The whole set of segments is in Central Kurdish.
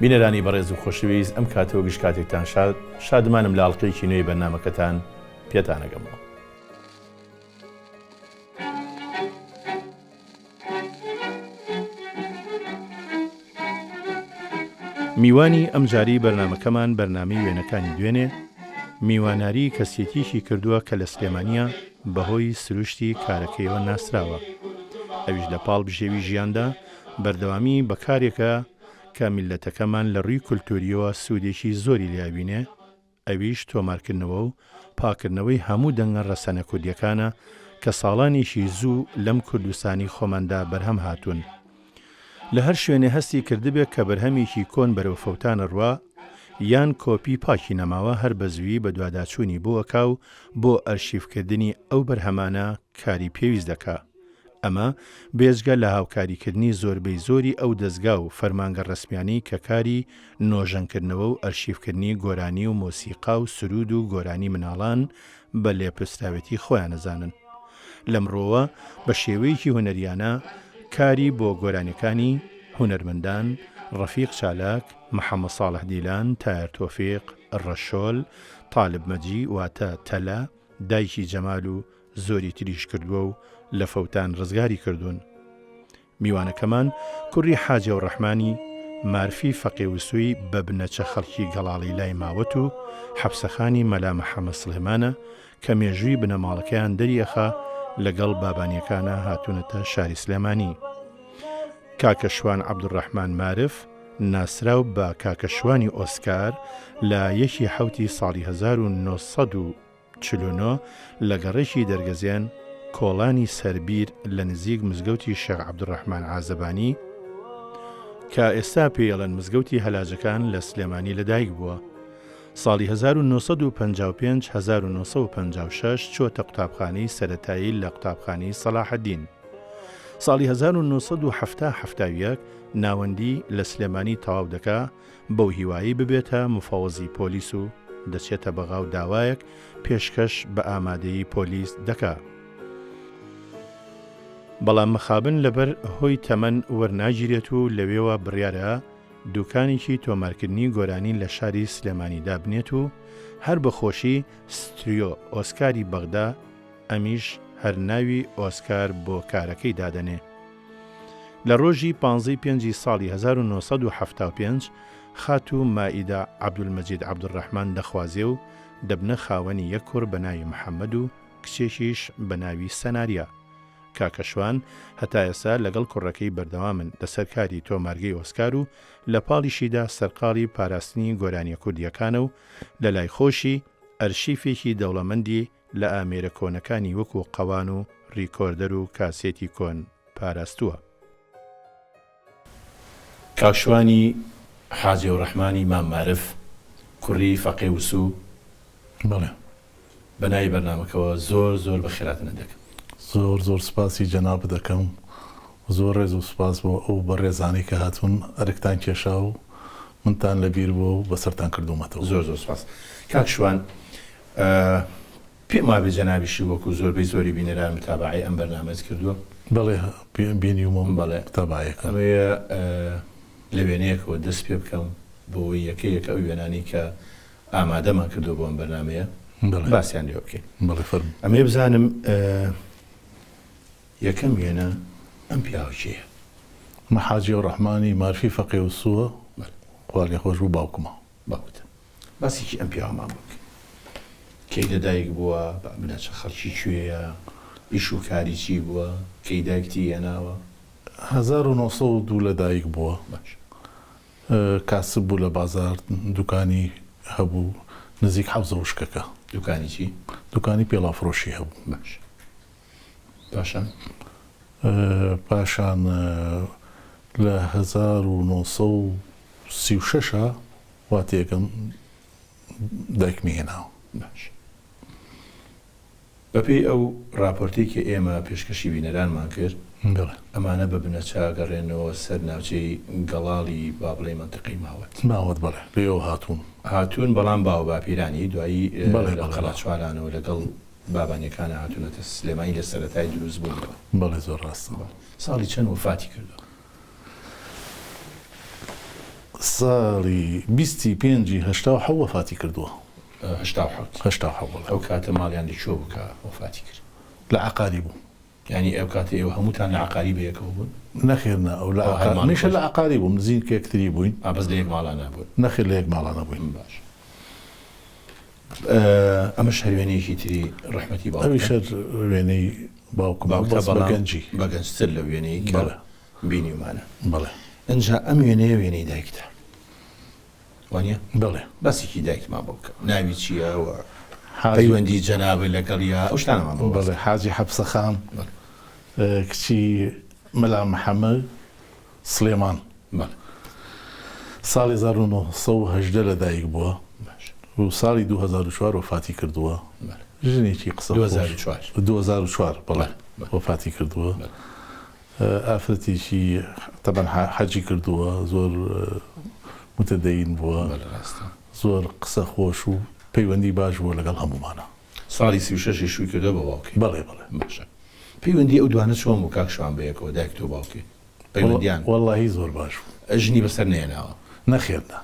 بینەرانی بەڕێز و خۆشەویست ئەم کاتە و گشت کاتێکتان شاد، شادمانم لە ئەڵقەیەکی نوێی بەرنامەکەتان پێتانەگەمەوە. میوانی ئەمجارەی بەرنامەکەمان بەرنامەی وێنەکانی دوێنێ، میواناریی کەسێتییەکی کردووە کە لە سلێمانییە بەهۆی سروشتی کارەکەیەوە ناسراوە، ئەویش لە پاڵ بژێوی ژیاندا بەردەوامی بە کارێکە کە میللەتەکەمان لە ڕووی کولتوورییەوە سوودێکی زۆری لێ ئەبینێ، ئەویش تۆمارکردنەوە و پاککردنەوەی هەموو دەنگە ڕەسەنە کوردییەکانە کە ساڵانێکی زوو لەم کوردستانی خۆماندا بەرهەم هاتوون. لە هەر شوێنێ هەستی کردبێ کە بەرهەمێکی کۆن بەرەو فەوتان ئەڕوا یان کۆپی پاکی نەماوە هەر بە زوویی بەدواداچوونی بۆ ئەکا و بۆ ئەرشیفکردنی ئەو بەرهەمانە کاری پێویست دەکا. ئەمە بێجگە لە هاوکاریکردنی زۆربەی زۆری ئەو دەزگا و فەرمانگە ڕەسمیانەی کە کاری نۆژەنکردنەوە و ئەرشیفکردنی گۆرانی و مۆسیقا و سروود و گۆرانی مناڵان بە لێپرسراوێتی خۆیان ئەزانن. لەم ڕووەوە بە شێوەیەکی هونەریانە کاری بۆ گۆرانیەکانی هونەرمەندان، ڕەفیق چالاک، محەمەد ساڵح دیلان، تایەر تۆفیق، ڕەشۆل، تالب مەجی واتە تەلە، دایکی جەمال و زۆری تریش کردووە و لە فەوتان ڕزگاری کردوون. میوانەکەمان کوڕی حاجیەوڕەحمانی مارفی فەقێ وسووی بە بنەچە خەڵکی گەڵاڵی لای ماوەت و حەپسەخانی مەلا محەمەد سڵێمانە کە مێژووی بنەماڵەکەیان دەریئەخا لەگەڵ بابانیەکانا هاتوونەتە شاری سلێمانی. کاکە شوان عەبدولڕەحمان مارف ناسراو بە کاکە شوانی ئۆسکار لە یەکی حەوتی ساڵی 1949 لە گەڕەکی دەرگەزێن، کۆڵانی سەربیر لە نزیک مزگەوتی شێخ عەبدولڕەحمان عازەبانی، کە ئێستا پێی ئەڵێن مزگەوتی هەلاجەکان لە سلێمانی لەدایک بووە. ساڵی 1955 1956 چۆتە قوتابخانەی سەرەتایی لە قوتابخانەی سەلاحەدین. ساڵی 1970 71 ناوەندی لە سلێمانی تەواو دەکا، بەو هیوایەی ببێتە مفەوەزی پۆلیس و دەچێتە بەغا و داوایەک پێشکەش بە ئامادەیی پۆلیس دەکا. بەڵام مەخابن لەبەر هۆی تەمەن وەرناگیرێت و لەوێوە بڕیارە دوکانێکی تۆمارکردنی گۆرانی لە شاری سلێمانی دابنێت و هەر بە خۆشی ستریۆ ئۆسکاری بەغدا ئەمیش هەر ناوی ئۆسکار بۆ کارەکەی دادەنێ. لە ڕۆژی پانزەی پێنجی ساڵی 1975 خاتوو مائیدە عەبدولمەجید عەبدولڕەحمان دەخوازێ و دەبنە خاوەنی یەک کوڕ بە ناوی محەمەد و کچێکیش بە ناوی سەناریا. کاکە شوان هەتا ئێستا لەگەڵ کوڕەکەی بەردەوامن لەسەر کاری تۆمارگەی ئۆسکار و لە پاڵیشیدا سەرقاڵی پاراستنی گۆرانیە کوردیەکانە و لەلای خۆشی ئەرشیفێکی دەوڵەمەندی لە ئامێرە کۆنەکانی وەکو قەوان و ریکۆردەر و کاسێتی کۆن پاراستووە. کاک شوانی حاجیەوڕەحمانی مام مارف کوڕی فەقێ وسوو. بەڵێ. بە ناوی بەرنامەکەوە زۆر زۆر بەخێراتنت دەکەم. زۆر زۆر سوپاسی جەنابت دەکەم و زۆر ڕێز و سوپاس بۆ ئەو بەڕێزانەی کە هاتوون ئەرکتان کێشا و منتان لە بیر بووە و بەسەرتان کردوومەتەوە. زۆر زۆر سوپاس کاک شوان. پێم وابێ جەنابیشی وەکو زۆربەی زۆری بینەران متابەعەی ئەم بەرنامەت کردووە. بەڵێ بینیومە و متابەعەی ئەکەم. ئەمەوێ لە وێنەیەکەوە دەست پێ بکەم بۆ ئەوەی یەکە یەکە ئەو وێنانەی کە ئامادەمان کردووە بۆ ئەم بەرنامەیە باسیان لێوە بکەین. بەڵێ فەرموو. ئەمەوێ بزانم یەکەم وێنە ئەم پیاوە کێیە؟ ئەمە حاجی ئەوڕەحمانی مارفی فەقێ وسووە، خوا لێخۆشبوو باوکمە. باوکتە. باسێکی ئەم پیاوەمان بۆ بکە. کەی لەدایک بووە، بە بنەچە خەڵکی کوێیە، ئیش و کاری چی بووە، کەی دایکتی هێناوە؟ 1902 لەدایک بووە. باش. کاسب بوو لە بازاڕ، دوکانی هەبوو نزیک حەوزە وشکەکە. دوکانی چی؟ دوکانی پێڵاوفرۆشی هەبوو. باش. پاشان؟ پاشان لە 1936 وا تێگەم دایکمی هێناوە. باش. بەپێی ئەو ڕاپۆرتەی کە ئێمە پێشکەشی بینەرانمان کرد، بەڵێ. ئەمانە بە بنەچە ئەگەڕێنەوە سەر ناوچەی گەڵاڵی با بڵێین مەنتیقەی ماوەت. ماوەت بەڵێ، لێیەوە هاتوون. هاتوون، بەڵام باوەباپیرانی دوایی بەڵێ لە بەڵێ بەڵێ. قەڵاچوالانەوە لەگەڵ بابانیەکانا هاتوونەتە سلێمانی لە سەرەتای دروست بوونیەوە. بەڵێ زۆر ڕاستە. بەڵێ. ساڵی چەند وەفاتی کردووە؟ ساڵی بیستی پێنجی 87 وەفاتی کردووە. 87. 87 بەڵێ. ئەو کاتە ماڵیان لە کوێ بوو کە وەفاتی کرد؟ لە عەقاری بوو. یانی ئەو کاتە ئێوە هەمووتان لە عەقاری بەیەکەوە بوون؟ نەخێر نا ئەو لە ئەو هەر عەقار ماڵی منیش هەر خۆی. لە عەقاری بووم نزیک یەکتری بووین. ئا بەس لە یەک ماڵا نەبوون. نەخێر لە یەک ماڵا نەبووین. باش ئەمەش هەر وێنەیەکی تری ڕەحمەتی باوکتە؟ ئەویش هەر وێنەی باوکمە باوکتە بەس بە بەڵام گەنجی. بە گەنجتر لەو وێنەی کە بەڵێ. بینیومانە. بەڵێ. ئینجا ئەم وێنەیە وێنەی دایکتە. وانیە؟ بەڵێ. باسێکی دایکتمان بۆ بکە ناوی چییە و حاجی پەیوەندی جەنابت لەگەڵیا ئەو شتانەمان بۆ باس بەڵێ بکە. حاجی حەپسە خان بەڵێ. کچی مەلا محەمەد سڵێمان بەڵێ. ساڵی 1918 لە دایک بووە باش. و ساڵی 2004 وەفاتی کردووە بەڵێ. ژنێکی قسە خۆش 2004. 2004 بەڵێ بەڵێ بەڵێ. وەفاتی کردووە بەڵێ. ئافرەتێکی تەبەن حەجی کردووە زۆر متدەین بووە زۆر قسە خۆش و پەیوەندی باش بووە لەگەڵ هەموومانە. ساڵی 36 ی شووی کردووە بە باوکی. بەڵێ بەڵێ. باشە پەیوەندی ئەو دوانە چۆن بوو کاک شوان بەیەکەوە دایکت و باوکی پەیوەندیان؟ وەڵاهی زۆر باش بوو. ژنی بەسەر نەهێناوە؟ نەخێر نا.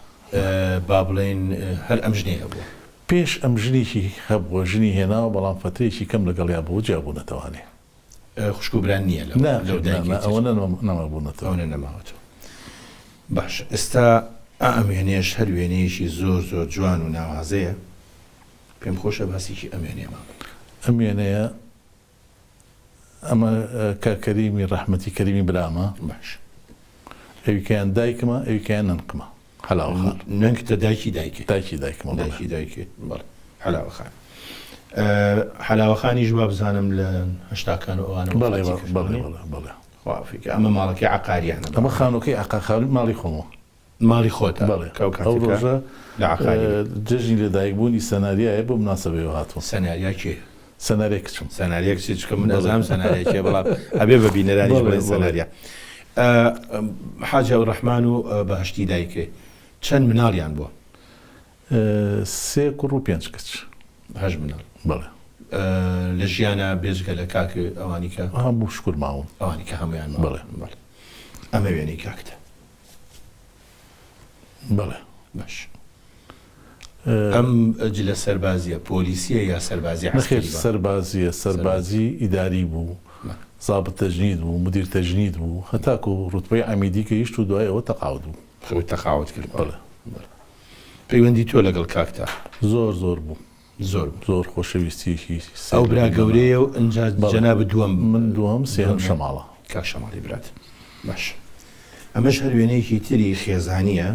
با بڵێین هەر ئەم ژنەی هەبووە؟ پێش ئەم ژنێکی هەبووە ژنی هێناوە بەڵام فەترەیەکی کەم لەگەڵیا بووە جیابوونەتەوانێ. خوشک و برا نییە لەو لەو دایکەی تر؟ ئەوەنە نەمابوونەتەوە. ئەوەنە نەماوەتەوە. باشە ئێستا ئا ئەم وێنەیەش هەر وێنەیەکی زۆر زۆر جوان و ناوازەیە پێم خۆشە باسێکی ئەم وێنەیەمان بۆ بکە. ئەم وێنەیە ئەمە کاک کەریمی ڕەحمەتی کەریمی برامە. باش. ئەویکەیان دایکمە ئەویکەیان نەنکمە. حەلاوە خان. نەنکتە دایکی دایکت. دایکی دایکمە بەڵێ. دایکی دایکت بەڵێ حەلاوە خان. حەلاوە خانیش وابزانم لە هەشتاکان و ئەوانە بەڵێ وەفاتی کرد بەڵێ وانیە؟ بەڵێ بەڵێ. خوا عەفوی کە. ئەمە ماڵەکەی عەقاریانە ئەمە بەڵێ. خانووەکەی عەقا خانووی ماڵی خۆمە. ماڵی خۆتە بەڵێ کە ئەو ئەو کاتەکە ڕۆژە لە عەقاری بوو. جەژنی لەدایکبوونی سەناریایە بۆ مناسەبەیەوە هاتووم. سەناریا کێیە؟ سەناریا کچم. سەناریا کچی چونکە من بەڵێ. ئەزانم سەناریا کێیە بەڵام ئەبێ بە بینەرانیش بەڵێ بڵێن بەڵێ. سەناریا. حاجی ئەوڕەحمان و بەهەشتی دایکێ چەند مناڵیان بووە؟ سێ کوڕ و پێنج کچ. هەشت مناڵ. بەڵێ. لە ژیانا بێجگە لە کاک ئەوانی کە؟ هەموو شکور ماون. ئەوانی کە هەموویان ماون. بەڵێ. بەڵێ. ئەمە وێنەی کاکتە. بەڵێ. باش. ئەم جلە سەربازیە پۆلیسیە یا سەربازی نەخێر عەسکەری بە؟ سەربازیە، سەربازی. سەربازی ئیداری بوو، زابت تەجنید بوو، مدیر تەجنید بوو، هەتاکو ڕوتبەی عەمیدی گەیشت و دوای ئەوە تەقاعود بوو. خۆی تەقاعود کرد. بەڵێ. بەڵێ. پەیوەندی تۆ لەگەڵ کاکتا؟ زۆر زۆر بوو. زۆر بوو. زۆر خۆشەویستیەکی سەیر ئەو برا لەگەڵ منا. گەورەیە و ئنجا بەڵێ. جەنابت دووەم من دووەم سێهەم دووەمە شەماڵە. کاک شەماڵی برات. باش. ئەمەش هەر وێنەیەکی تری خێزانیە.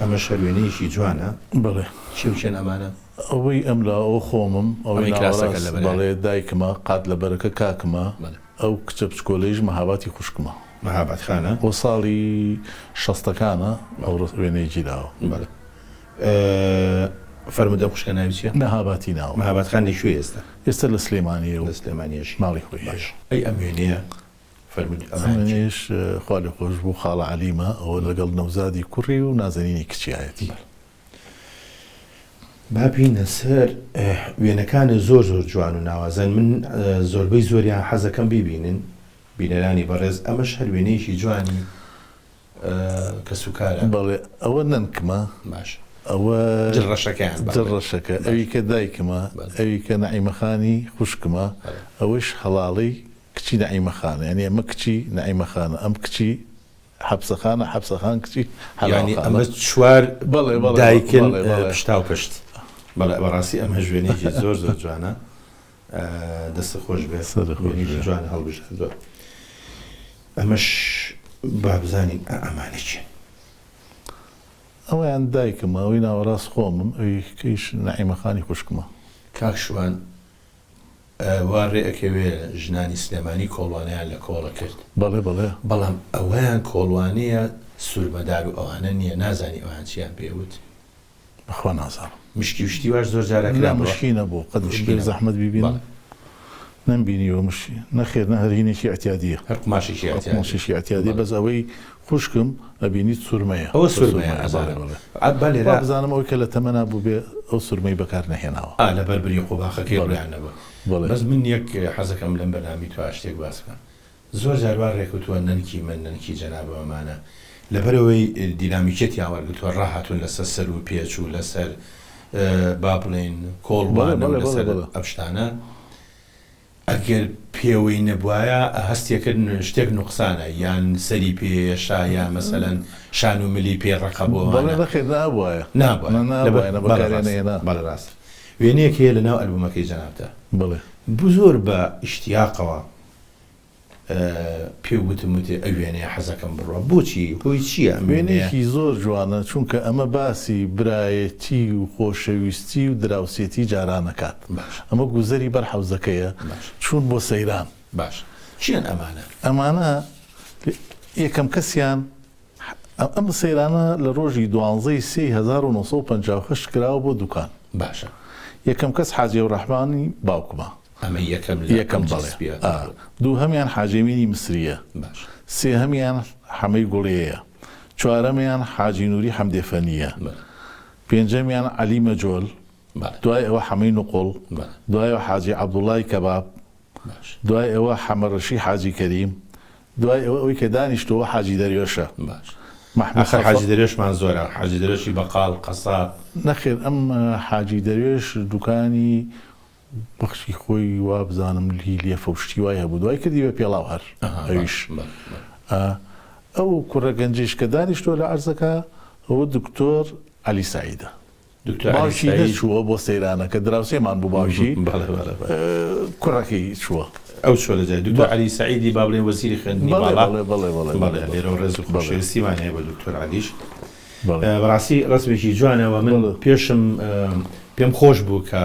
ئەمەش هەر وێنەیەکی جوانە. بەڵێ. کێ و کێن ئەمانە؟ ئەوەی ئەملا ئەوە خۆمم، ئەوەی ئەمەی کراسەکە ناوەڕاست لەبەرە. بەڵێ دایکمە، قات لەبەرەکە کاکمە، بەڵێ. ئەو کچە بچکۆلەیش مەهاباتی خوشکمە. مەهاباد خانە؟ ئەوە ساڵی شەستەکانە ئەو وێنەیە گیراوە. بەڵێ. فەرموو دەم خوشکە ناوی چییە؟ مەهاباتی ناوە. مەهاباد خان لە کوێ ئێستا؟ ئێستا لە سلێمانییە و لە سلێمانییە ژی. ماڵی خۆی هەیە. باش. ئەی ئەم وێنەیە فەرموو ئەمە ئەم کێ؟ وێنەیەش خوا لێ خۆش بوو خاڵە عەلیمە، ئەوە لەگەڵ نەوزادی کوڕی و نازەنینی کچیایەتی. بەڵێ. با بینە سەر وێنەکانت زۆر زۆر جوان و ناوازەن من زۆربەی زۆریان حەزەکەم بیبینن بینەرانی بەڕێز ئەمەش هەر وێنەیەکی جوانی کەسوکارە. بەڵێ ئەوە نەنکمە. باشە. ئەوە جل ڕەشەکەیان جل ڕەشەکە ئەوی کە دایکمە ئەوی کە نەعیمە خانی خوشکمە ئەوەیش هەڵاڵەی کچی نەعیمە خانە یانی ئەمە کچی نەعیمە خانە ئەم کچی حەپسە خانە حەپسە خان کچی حەلاوە یانی خانە. ئەمە چوار بەڵێ بەڵێ دایکن بەڵێ بەڵێ. پشتاو پشت. بەڵێ بەڕاستی ئەمەش وێنەیەکی زۆر زۆر جوانە دەستت خۆش بێ سەرت خۆش وێنەیەکی بێ. جوان هەڵبژاردووە. ئەمەش با بزانین ئا ئەمانە کێن. ئەوەیان دایکمە، ئەوەی ناوەڕاست خۆمم، ئەوی کەیش نەعیمە خانی خوشکمە. کاک شوان وا ڕێ ئەکەوێ ژنانی سلێمانی کۆڵوانەیان لە کۆڵ ئەکرد. بەڵێ بەڵێ. بەڵام ئەوەیان کۆڵوانەیە سورمەدار و ئەوانە نیە نازانی ئەوان چیان پێ وت؟ بەخوا نازانم. مشکی و شتی واش زۆر جار ئەکرا نا بڕۆ. مشکی نەبوو قەت مشکی بێ نەبوو. زەحمەت بیبینم بەڵێ. نەمبینیوە مشکی نەخێر نە هەر هینێکی ئیعتیادیە. هەر قوماشێکی هەر ئیعتیادیە. قوماشێکی ئیعتیادیە بەڵێ. بەس ئەوەی خوشکم ئەبینیت سورمەیە. ئەوە بە سورمەیە سورمەیە بەڵێ ئەزانم. بەڵێ. ئە با لێرە. وابزانم ئەوەی کە لە تەمەنا بووبێ ئەو سورمەی بەکار نەهێناوە. ئا لەبەر بریق و باخەکەی بەڵێ ڕوویان نەبووە. بەڵێ. بەس من یەک حەزەکەم لەم بەرنامەی تۆ شتێک باس بکەم. زۆر جار وا ڕێکەوتووە نەنکی من نەنکی جەنابم ئەمانە. لەبەرئەوەی دینامیکیەتیان وەرگرتووە ڕاهاتوون لەسەر سەر و پێچ و لەسەر با بڵێین کۆڵوانە و لەسەر ئەم شتانە ئەگەر پێوەی نەبوایە هەستیەکرد شتێک نوقسانە یان سەری پێ یەشا یا مەسەلەن شان و ملی پێ ڕەقە بۆ بەڵێ نەخێر نابوایە نابوایە نابوایە بەکاریان نەهێنا. بەڵێ ڕاستە وێنەیەک هەیە لەناو ئەلبومەکەی جەنابتا بەڵێ. زۆر بە ئیشتیاقەوە پێو وتم وتێ ئەو وێنەیە حەزەکەم بڕوا بۆچی هۆی چیە ئەم وێنەیە؟ وێنەیەکی زۆر جوانە چونکە ئەمە باسی برایەتی و خۆشەویستی و دراوسێتی جاران ئەکات باشە. ئەمە گوزەری بەر حەوزەکەیە باشە. چوون بۆ سەیران. باشە کێن ئەمانە؟ ئەمانە یەکەم کەسیان ئەم سەیرانە لە ڕۆژی دوانزە ی سێی 1958 کراوە بۆ دوکان. باشە. یەکەم کەس حاجی ئەوڕەحمانی باوکمە. ئەمە یەکەم لە یەکەم ئەم بەڵێ. جسپیە ئا. دووهەمیان حاجی ئەمینی مسرییە. باشە. سێهەمیان حەمەی گوڵێیە. چوارەمیان حاجی نوری حەمدێفەنییە. بەڵێ. پێنجەمیان عەلی مەجۆل. بەڵێ. دوای ئەوە حەمەی نوقڵ. بەڵێ. دوای ئەوە حاجی عەبدوڵای کەباب. باش. دوای ئەوە حەمە ڕەشی حاجی کەریم. دوای ئەوە ئەوەی کە دانیشتووە حاجی دەروێشە. باش. مەحموود ئاخر خەفە. حاجی دەروێشمان زۆرە. حاجی دەروێشی بەقاڵ، قەساب. نەخێر ئەم حاجی دەروێش دوکانی بەخشی خۆی وابزانم هی لێفە و شتی وای هەبوو دوای کردی بە پێڵاو هەر ئەویش ئەو کوڕە گەنجیش کە دانیشتووە لە عەرزەکە ئەوە دکتۆر عەلی سەعیدە باوکی نەچووە بۆ سەیرانەکە دراوسێمان بوو باوکی کوڕەکەی چووە ئەو چووە لە جای دکتۆر عەلی سەعیدی با بڵێین وەزیری خوێندنی باڵا بەڵێ لێرەوە ڕێز و خۆشەویستیمان هەیە بۆ دکتۆر عەلیش بەڕاستی ڕەسمێکی جوانە و من پێشم پێم خۆش بوو کە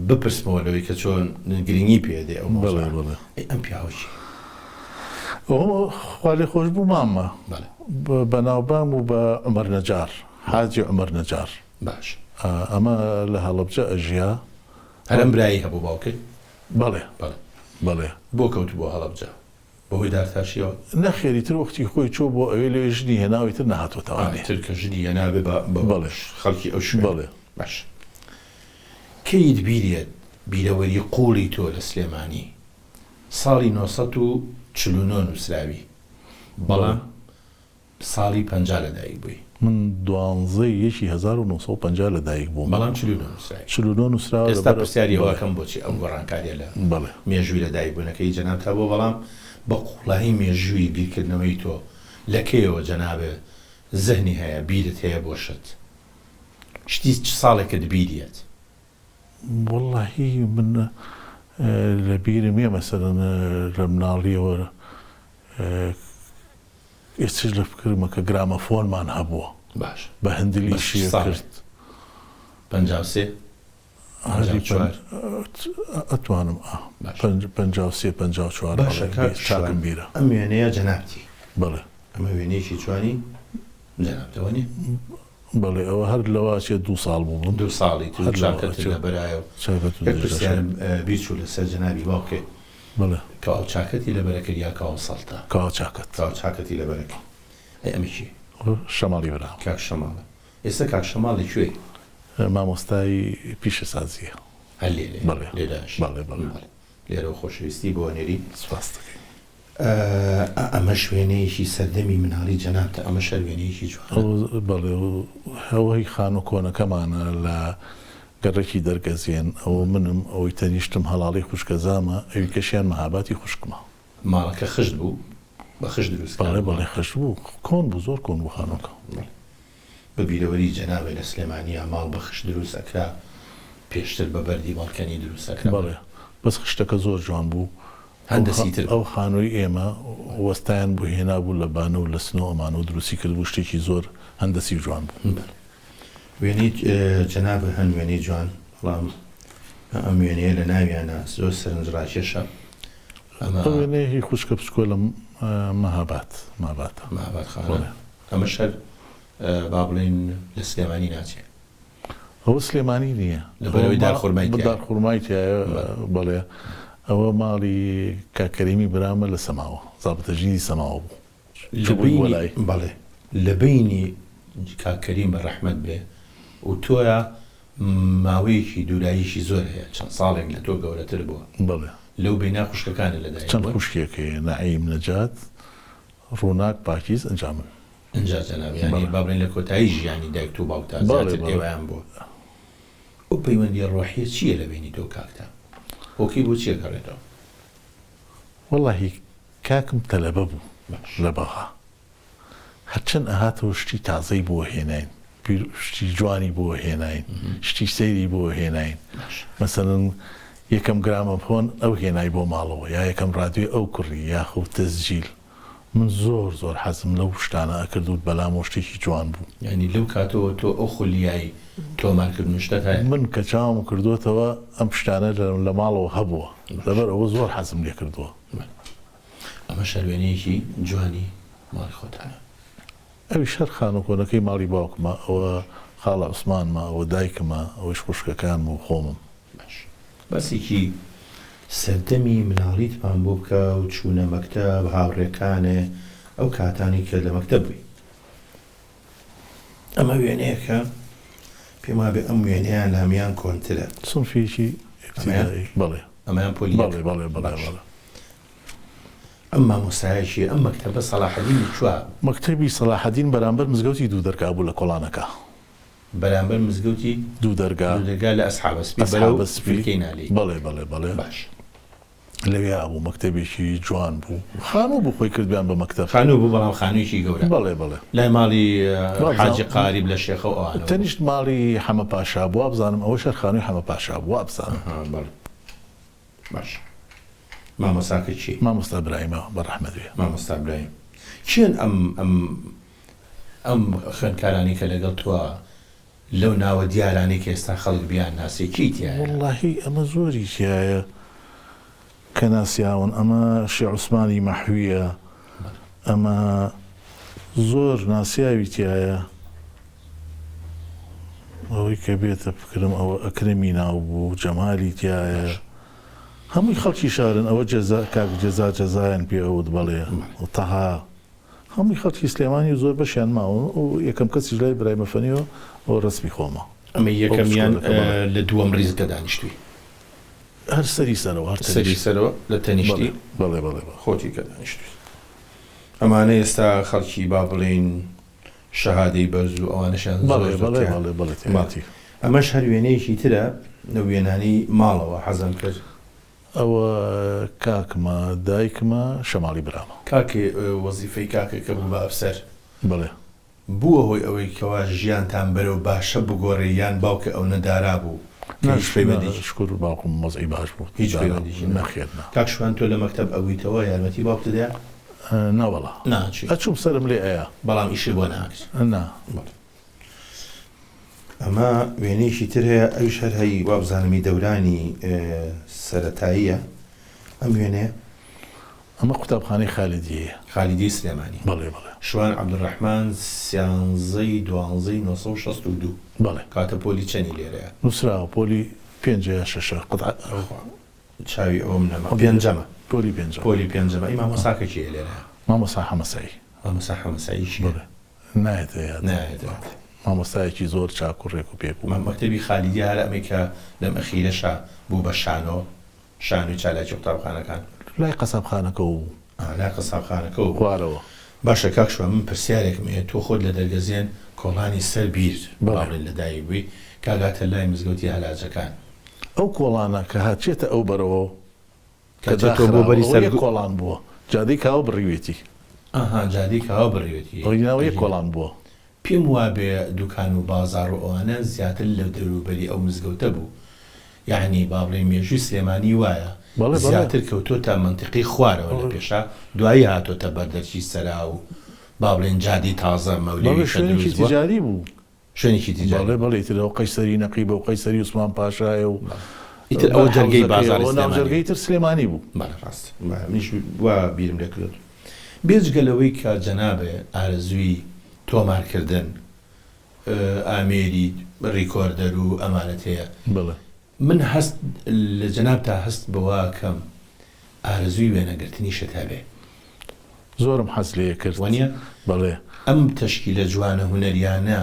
بپرسمەوە لەوەی کە چۆن گرنگی پێ دێ ئەو مەوزوعە. ئەی ئەم پیاوە کێیە؟ ئەوە خوا لێ خۆش بوو مامە بەناوبانگ بوو بە عومەر نەجار، حاجی عومەر نەجار. باش. ئەمە لە هەڵەبجە ئەژیا. هەر ئەم برای هەبوو باوکت؟ بەڵێ. بەڵێ. بۆ کەوتبووە هەڵەبجە؟ بەهۆی دارتاشیەوە؟ نەخێر ئیتر وەختی خۆی چۆ بۆ ئەوێ لەوێ ژنی هێناو ئیتر نەهاتۆتەوانێ. ئیتر کە ژنی هێنا بێ بە بەڵێ. خەڵکی ئەو شوێنە. بەڵێ. باش کەیت بیرێت بیرەوەری قووڵی تۆ لە سلێمانی؟ ساڵی 949 نووسراوی بەڵام ساڵی 50 لەدایک بووی. من دوانزەی یەکی 1950 لەدایک بووم. بەڵام 49 نووسراوی. 49 نووسراوە ئێستا لەبەر پرسیاری بەڵێ. ئەوەکەم بۆچی ئەم گۆڕانکاریە لە بەڵێ. مێژووی لەدایکبوونەکەی جەنابتا بووە بەڵام بە قووڵایی مێژووی بیرکردنەوەی تۆ لە کەیەوە جەنابێ زهنی هەیە بیرت هەیە بۆ شت شتی چ ساڵێکت بیریەت؟ وەڵاهی من لە بیرم یە مەسەلەن لە مناڵیەوە ئێستاش لە فکرمە کە گرامەفۆنمان هەبووە باشە بە هندل بەس چ ئیشی ساڵێک؟ ئەکرد. 53 هەری 54 ئەتوانم ئا باشە 53 54 باشە بەڵێ کاک بیر شوان چاکم بیرە. ئەم وێنەیە جەنابتی؟ بەڵێ. ئەمە وێنەیەکی جوانی جەنابتە وەنیە؟ بەڵێ ئەوە هەر لەوە ئەچێ دوو ساڵ بووبم. دوو ساڵی تر هەر لەوە چاکەتت ئەچێ لەبەرایە و چاکەتم یەک درێژ پرسیارم ئەچێ. بیر چوو لەسەر جەنابی باوکێ بەڵێ. کەوا چاکەتی لەبەرە کرد یا کەوا سەڵتە؟ کەوا چاکەت. کەوا چاکەتی لەبەرە کرد. ئەی ئەمە کێیە؟ شەماڵی برام. کاک شەماڵە. ئێستا کاک شەماڵ لە کوێیە؟ مامۆستای پیشەسازییە. هەر لێرەیە؟ بەڵێ. لێرە ئەژی؟ بەڵێ بەڵێ. بەڵێ. لێرەوە خۆشەویستی بۆ ئەنێرین. سپاست دەکەین. ئا ئەمەش وێنەیەکی سەردەمی مناڵی جەنابتە ئەمەش هەر وێنەیەکی جوانە. بەڵێ ئەوە هی خانوو کۆنەکەمانە لە گەڕەکی دەرگەزێن ئەوە منم ئەوەی تەنیشتم هەڵاڵەی خوشکەزامە ئەوی کەشیان مەهاباتی خوشکمە. ماڵەکە خشت بوو؟ بە خشت دروست بەڵێ کرابوو بەڵێ ماڵەکە؟ خشت بوو کۆن بوو زۆر کۆن بوو خانووەکە. بەڵێ بە بیرەوەری جەنابێ لە سلێمانیا ماڵ بە خشت دروست ئەکرا پێشتر بە بەردی بەڵکەنی دروست ئەکرا. بەڵێ بەس خشتەکە زۆر جوان بوو هەندەسی تر ئەو بوو. خانووی ئێمە وەستایان بۆ هێنابوو لە بانە و لە سنە و ئەمانە و دروستی کردبوو شتێکی زۆر هەندەسی و جوان بوو. بەڵێ وێنەی جەنابت هەن وێنەی جوان بەڵام ئەم وێنەیە لە ناویانە زۆر سەرنجڕاکێشە ئەمە. ئەو وێنەیە هی خوشکە بچکۆلەم مەهاباد ماباتە. مەهاباد خانە بەڵێ. ئەمەش هەر با بڵێین لە سلێمانی ناچێ. ئەوە سلێمانی نییە. لەبەرئەوەی دارخورمای تیایە. دارخورمای تیایە بەڵێ. ئەوە ماڵی کاک کەریمی برامە لە سەماوە. زابتە ژیری سەماوە بوو. چووبووین بۆ لای. بەڵێ لە بەینی کاک کەریم بە ڕەحمەت بێ و تۆیا ماوەیەکی دووراییشی زۆر هەیە چەند ساڵێک لە تۆ گەورەتر بووە. بەڵێ. لەو بەینا خوشکەکانت لە دایک چەند بوون؟ خوشکێک هەیە نەعیم، نەجات. ڕووناک پاکیز ئنجا من. ئنجا جەناب یانی بەڵێ. با بڵێین لە کۆتایی ژیانی دایکت و باوکتا بەڵێ زیاتر بەڵێ. ئێوەیان بووە. ئەو پەیوەندیە ڕۆحیە چیە لە بەینی تۆ و کاکتا؟ هۆکەی بۆ چی ئەگەڕێتەوە؟ وەڵاهی کاکم تەلەبە بوو باش. لە بەغا هەرچەند ئەهاتەوە شتی تازەی بۆ هێناین شتی جوانی بۆ هێناین شتی سەیری بۆ هێناین باش. مەسەلەن یەکەم گرامەفۆن ئەو هێنای بۆ ماڵەوە یا یەکەم ڕادیۆی ئەو کڕی یاخود تەسجیل من زۆر زۆر حەزم لەو شتانە ئەکرد و بەلامەوە شتێکی جوان بوو. یانی لەو کاتەوە تۆ ئەو خولیای تۆمارکردن و شتەت هەیە؟ من کە چاوم کردۆتەوە ئەم شتانە لە ماڵەوە هەبووە لەبەر ئەوە زۆر حەزم لێ کردووە. بەڵێ ئەمەش هەر وێنەیەکی جوانی ماڵی خۆتانە. ئەویش هەر خانوو کۆنەکەی ماڵی باوکمە، ئەوە خاڵە عوسمانمە، ئەوە دایکمە، ئەوەیش خوشکەکانم و خۆمم. باش باسێکی سەردەمی مناڵیتمان بۆ بکە و چوونە مەکتەب، هاوڕێکانێ، ئەو کاتانەی کە لە مەکتەب بووی. ئەمە وێنەیەکە پێم وابێ ئەم وێنەیان لە هەموان کۆنترە. سنفێکی ئیبتیدائی بەڵێ. ئەمەیان پۆلی یەک. بەڵێ بەڵێ بەڵێ باش. بەڵێ. ئەم مامۆستایە کێیە؟ ئەم مەکتەبە سەڵاحەدین لە کوێ بوو؟ مەکتەبی سەڵاحەدین بەرامبەر مزگەوتی دوودەرگا بوو لە کۆڵانەکە. بەرامبەر مزگەوتی دوو دەرگا. دوو دەرگا لە ئەسحابە سپی بەرەو ئەسحابە سپی فیرکەی نالی. بەڵێ بەڵێ بەڵێ. باش. لەوێ بوو مەکتەبێکی جوان بوو خانوو بوو خۆی کردبیان بە مەکتەب. خانوو بوو بەڵام خانوویەکی گەورە. بەڵێ بەڵێ. لای ماڵی حاجی وابزانم قاریب لە شێخە و ئەوانەوە بوو. تەنیشت ماڵی حەمە پاشا بوو وابزانم ئەوەش هەر خانووی حەمە پاشا بوو وابزانم. ئەها بەڵێ باش. مامۆستاکە کێ؟ مامۆستا برایمە بە ڕەحمەت بێ. مامۆستا برایم. کێن ئەم ئەم ئەم خوێندکارانەی کە لەگەڵ تۆ لەو ناوە دیارانەی کە ئێستا خەڵک بیانناسێ کێی تیایە؟ وەڵڵاهی ئەمە زۆری تیایە کە ناسیاون ئەمە شێ عوسمانی مەحویە ئەمە زۆر ناسیاوی تیایە ئەوەی کە بێتە فکرم ئەوە ئەکرەمی ناو بوو جەمالی تیایە هەمووی خەڵکی شارن ئەوە جەزا کاک جەزا جەزایان پێ ئەوت بەڵێ تەها هەمووی خەڵکی سلێمانی و زۆر بەشیان ماون و یەکەم کەسیش لای برایمە فەنیەوە ئەوە رەسمی خۆمە. ئەمە ئەو یەکەمیان پشکۆلەکە بەڵێ. لە دووەم ڕیز کە دانیشتووی. هەر سەری سەرەوە هەر سەری تەنیشت. سەرەوە لە بەڵێ تەنیشتی بەڵێ بەڵێ بەڵێ. خۆتی کە دانیشتووی. ئەمانە ئێستا خەڵکی با بڵێین شەهادەی بەرز و ئەوانەشیان زۆر بەڵێ زۆر بەڵێ تیا. بەڵێ بەڵێ بەڵێ. تیایەتی. ئەمەش هەر وێنەیەکی ترە لەو وێنانەی ماڵەوە حەزم کرد. ئەوە کاکمە دایکمە شەماڵی برامە. کاک وەزیفەی کاکە کە بوو بە ئەفسەر. بەڵێ. بووە هۆی ئەوەی کەوا ژیانتان بەرەو باشە بگۆرێ یان باوکە ئەونە دارا بوو کە نا هیچ نا پەیوەندێکی. شکور باوکم وەزعی باش بوو هیچ دارا پەیوەندێکی بوو نەبوو. نەخێر نا. کاک شوان تۆ لە مەکتەب ئەبوویتەوە یارمەتی باوکتت دەیا؟ نا وەڵا. نا چی؟ ئەچووم سەرم لێ ئەیا. بەڵام ئیشت بۆ ناکرد. نا. بەڵێ. ئەمە وێنەیەکی تر هەیە ئەویش هەر هەی وابزانم ی دەورانی سەرەتاییە ئەم وێنەیە. ئەمە قوتابخانەی خالیدیەیە. خالیدیەی سلێمانی. بەڵێ بەڵێ. شوان عەبدولڕەحمان سیانزەی دوانزەی 962. بەڵێ. کەواتە پۆلی چەنی لێرەیە؟ نووسراوە پۆلی پێنجە یا شەشە قەتع. خوا چاوی ئەوەم نەما. پێنجەمە. پۆلی پێنجەمە. پۆلی پێنجەمە. ئەی مامۆستاکە کێیە لێرە؟ مامۆستا حەمەسەعی. مامۆستا حەمەسەعی کێیە؟ بەڵێ. نایەتە یادم. نایەتە یادت. مامۆستایەکی زۆر چاک و ڕێک و پێک بوو. مەکتەبی خالیدیە هەر ئەمەی کە لەم ئەخیرەشا بوو بە شانۆ، شانۆی چالاکی قوتابخانەکان. لای قەسابخانەکەوە بوو. ئا لای قەسابخانەکەوە بوو. خوارەوە. باشە کاک شوان من پرسیارێکم هەیە تۆ خۆت لە دەرگەزێن کۆڵانی سەر بیر با بەڵێ. بڵێین لە دایک بووی کاگاتە لای مزگەوتی هەلاجەکان. ئەو کۆڵانە کە هاتچێتە ئەو بەرەوە کە کە چێتەوە بۆ داخراوە بەری ئەوە سەر یەک کۆڵان بووە جادەی کاوە بڕیوێتی. ئەها جادەی کاوە بڕیوێتی ئەوەی ناوە یەک ئەگینا. کۆڵان بووە. پێم وابێ دوکان و بازاڕ و ئەوانە زیاتر لە دەوروبەری ئەو مزگەوتە بوو یەعنی با بڵێین مێژووی سلێمانی وایە بەڵێ بەڵێ. زیاتر کەوتۆتە مەنتیقەی خوارەوە لە پێشا دوایی هاتۆتە بەردەرکی سەرا و با بڵێین جادەی تازە بەڵێ مەولەوی کە شوێنێکی دروست بووە. تیجاری بوو. شوێنێکی تیجاری بەڵێ بوو. بەڵێ ئیتر ئەوە قەیسەری نەقیبە و قەیسەری عوسمان پاشایە و بەڵێ ئیتر ئەوە بەر جەرگەی حەوزەکەیە بازاڕی ئەوە سلێمانی ناوجەرگەی بوو. تر سلێمانی بوو. بەڵێ ڕاستە بەڵێ منیش وا بیرم لێ کردۆتەوە. بێجگە لەوەی کە جەنابێ ئارەزووی تۆمارکردن، ئامێری ڕیکۆردەر و ئەمانەت هەیە، بەڵێ. من هەست لە جەنابتا هەست بەوە ئەکەم ئارەزووی وێنەگرتنیشت هەبێ. زۆرم حەز لێ کرد. وانیە؟ بەڵێ. ئەم تەشکیلە جوانە هونەریانە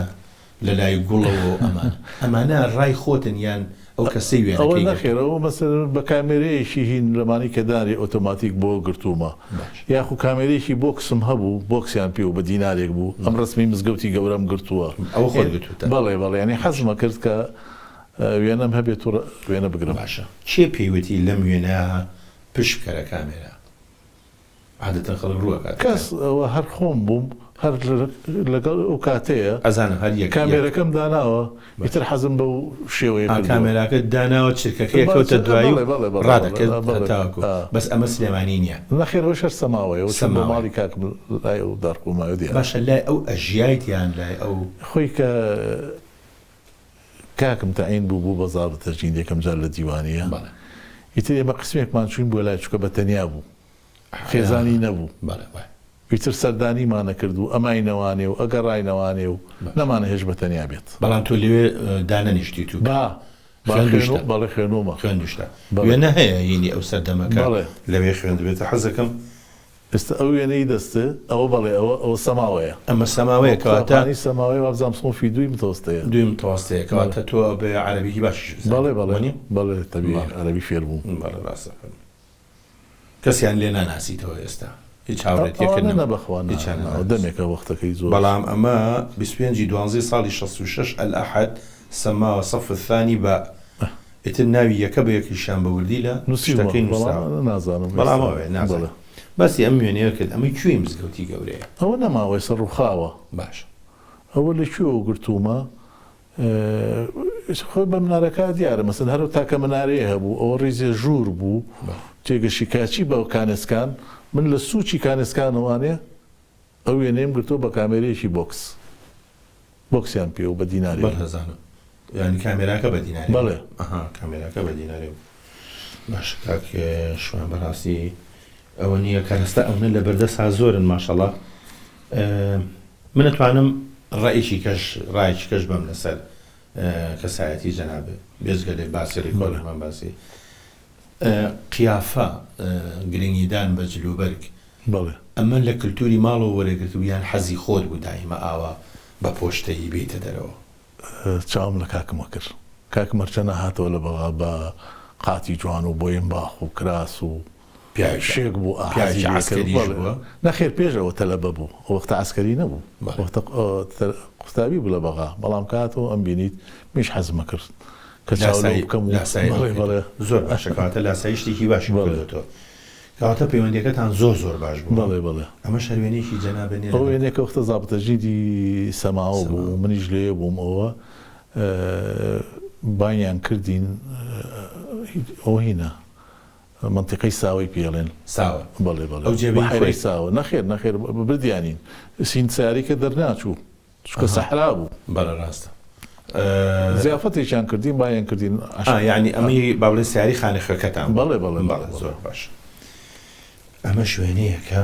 لە لای گوڵەوە و ئەمانە، ئەمانە ڕای خۆتن یان ئەو کەسەی ئەوە وێنەکەی گرتووە. نەخێر ئەوە مەسەلەن بە کامێرەیەکی هین لەمانەی کە دانرێ ئۆتۆماتیک بۆ گرتوومە باش. یاخو کامێرەیەکی بۆکسم هەبوو بۆکسیان پێ بوو بە دینارێک بوو ئەم ڕەسمی مزگەوتی گەورەم گرتووە ئەوە خۆت گرتووتە؟ بەڵێ بەڵێ یانی حەزم ئەکرد کە وێنەم هەبێت و وێنە بگرم. باشە کێ پێی وتی لەم وێنەیە پشت بکەرە کامێرا؟ عادەتەن خەڵک ڕوو ئەکاتە کەس ئەوە هەر خۆم بووم هەر لەگەڵ ئەو کاتەیە ئەزانم هەر یەک کامێرەکەم داناوە ئیتر حەزم بەو شێوەیە کردووە. کامێراکەت داناوە چرکەکەی کەوتە دوایی و ڕادەکرد هەتاوەکو بەس ئەمە سلێمانی نییە. نەخێر ئەوەش هەر سەماوەیە ئەوە چووم بۆ ماڵی کاکم لای ئەو دارخورمایە دیارە. باشە لای ئەو ئەژیایت یان لای ئەو؟ خۆی کە کاکم تەعین بوو بوو بە زابت تەجنید یەکەم جار لە دیوانیە ئیتر ئێمە قسمێکمان چووین بۆ لای چونکە بە تەنیا بوو خێزانی نەبوو ئیتر سەردانیمان ئەکرد و ئەماینەوانێ و ئەگەڕاینەوانێ و نەمانەهێشت بە تەنیا بێت. بەڵام تۆ لەوێ دانەنیشتیت و با خوێندووشتە؟ بەڵێ خوێنوومە. خوێندووشتە. وێنە هەیە هینی ئەو سەردەمە کە لەوێ خوێندبێتە؟ حەزەکەم. ئێستا ئەو وێنەی دەستت ئەوە بەڵێ ئەوە ئەوە سەماوەیە. ئەمە سەماوەیە کەواتە. قوتابخانەی سەماوەیە وابزانم سنفی دووی متەوەستەیە. دووی متەوەستەیە کەواتە تۆ بە عەرەبیی باشیش بزانی. بەڵێ بەڵێ بەڵێ تەبیعی عەرەبی فێر بووم. بەڵێ ڕاستە فەرموو. کەسیان لێ ناناسیتەوە ئێستا هیچ هاوڕێتیەکت ئەوانە نە بەخوا نا هیچیان نا ناناسیت. دەمێکە وەختەکەی زۆر. بەڵام ئەمە 25 ی دوانزەی ساڵی 66 الاحد سەماوە صف الثانی باء ئیتر ناوی یەکە بە یەکیشیان بە وردی لە نووسیومە شتەکەی بەڵام نووسراوە ئەوانە نازانم بەڵام ئێستا ئەوەیە نازانم بەڵێ. باسی ئەم وێنەیە کرد ئەمە کوێی مزگەوتی گەورەیە؟ ئەوە نەماوە ئێستا ڕووخاوە. باشە. ئەوە لە کوێوە گرتوومە؟ خۆی بە منارەکە دیارە مەسەن هەر تاکە منارەیە هەبوو ئەوە ڕیزێ ژوور بوو تێگەشی کاچی بە کانێسکان من لە سوچی کانێسکانەوانێ ئەو وێنەیەم گرتووە بە کامێرەیەکی بۆکس بۆکسیان پێ و بە دینارێ بەڵێ ئەزانم یانی کامێراکە بە دینارێ بەڵێ ئەها کامێراکە بە دینارێ بوو باش کاک شوان بەڕاستی ئەوە نییە کەرەستە ئەونە لە بەردەسا زۆرن ماشەڵا من ئەتوانم ڕەئێکی کەش ڕایەکی کەش بەم لەسەر کەسایەتی جەنابت بێجگە لە باسی ڕیکۆردمان باسی قیافە گرنگیدان بە جلوبەرگ بەڵێ. ئەمە لە کلتوری ماڵەوە وەرەگرتبوو یان حەزی خۆت بوو دایمە ئاوا بە پۆشتەیی بێیتە دەرەوە؟ چاوم لە کاکم ئەکرد کاکم هەرچەنە هاتەوە لە بەغا بە قاتی جوان و بۆیمباخ و کراس و پیاوێکی شێک بوو ئا حەزی پیاوێکی لێ کرد عەسکەریش بەڵێ بووە؟ نەخێر پێش ئەوە تەلەبە بوو ئەو وەختە عەسکەری نەبوو بەڵێ. وەختە قوتابی بوو لە بەغا بەڵام کە هاتەوە ئەمبینیت منیش حەزم ئەکرد کە چاو لەو لاسایی بکەم و لاسایی بەڵێ ئەوکەیت بەڵێ زۆر باشە کەواتە لاسایی شتێکی باشی بەڵێ. کردۆتەوە کەواتە پەیوەندیەکەتان زۆر زۆر باش بووە بەڵێ بەڵێ. ئەمەش هەر وێنەیەکی جەنابت نیە ئەو لەگەڵ وێنەیە کە وەختە زابتە جیدی سەماوە بوو سەماوە. منیش لێ بووم ئەوە بانگیان کردین ئەوە هینە مەنتیقەی ساوەی پێ ئەڵێن. ساوە. بەڵێ بەڵێ. ئەو جێ بەی بەحیرەی خۆی. ساوە. نەخێر نەخێر بردیانین. سین سەیارەی کە دەرناچوو. چونکە ئەها. سەحرا بوو. بەڵێ ڕاستە. زیافەتێکیان کردین بانگیان کردین. ئا یانی ئەمەی با بڵێین سەیارەی خانەخوێکەتان بوو. بەڵێ بەڵێ بەڵێ بەڵێ بەڵێ. زۆر باش. ئەمەش وێنەیەکە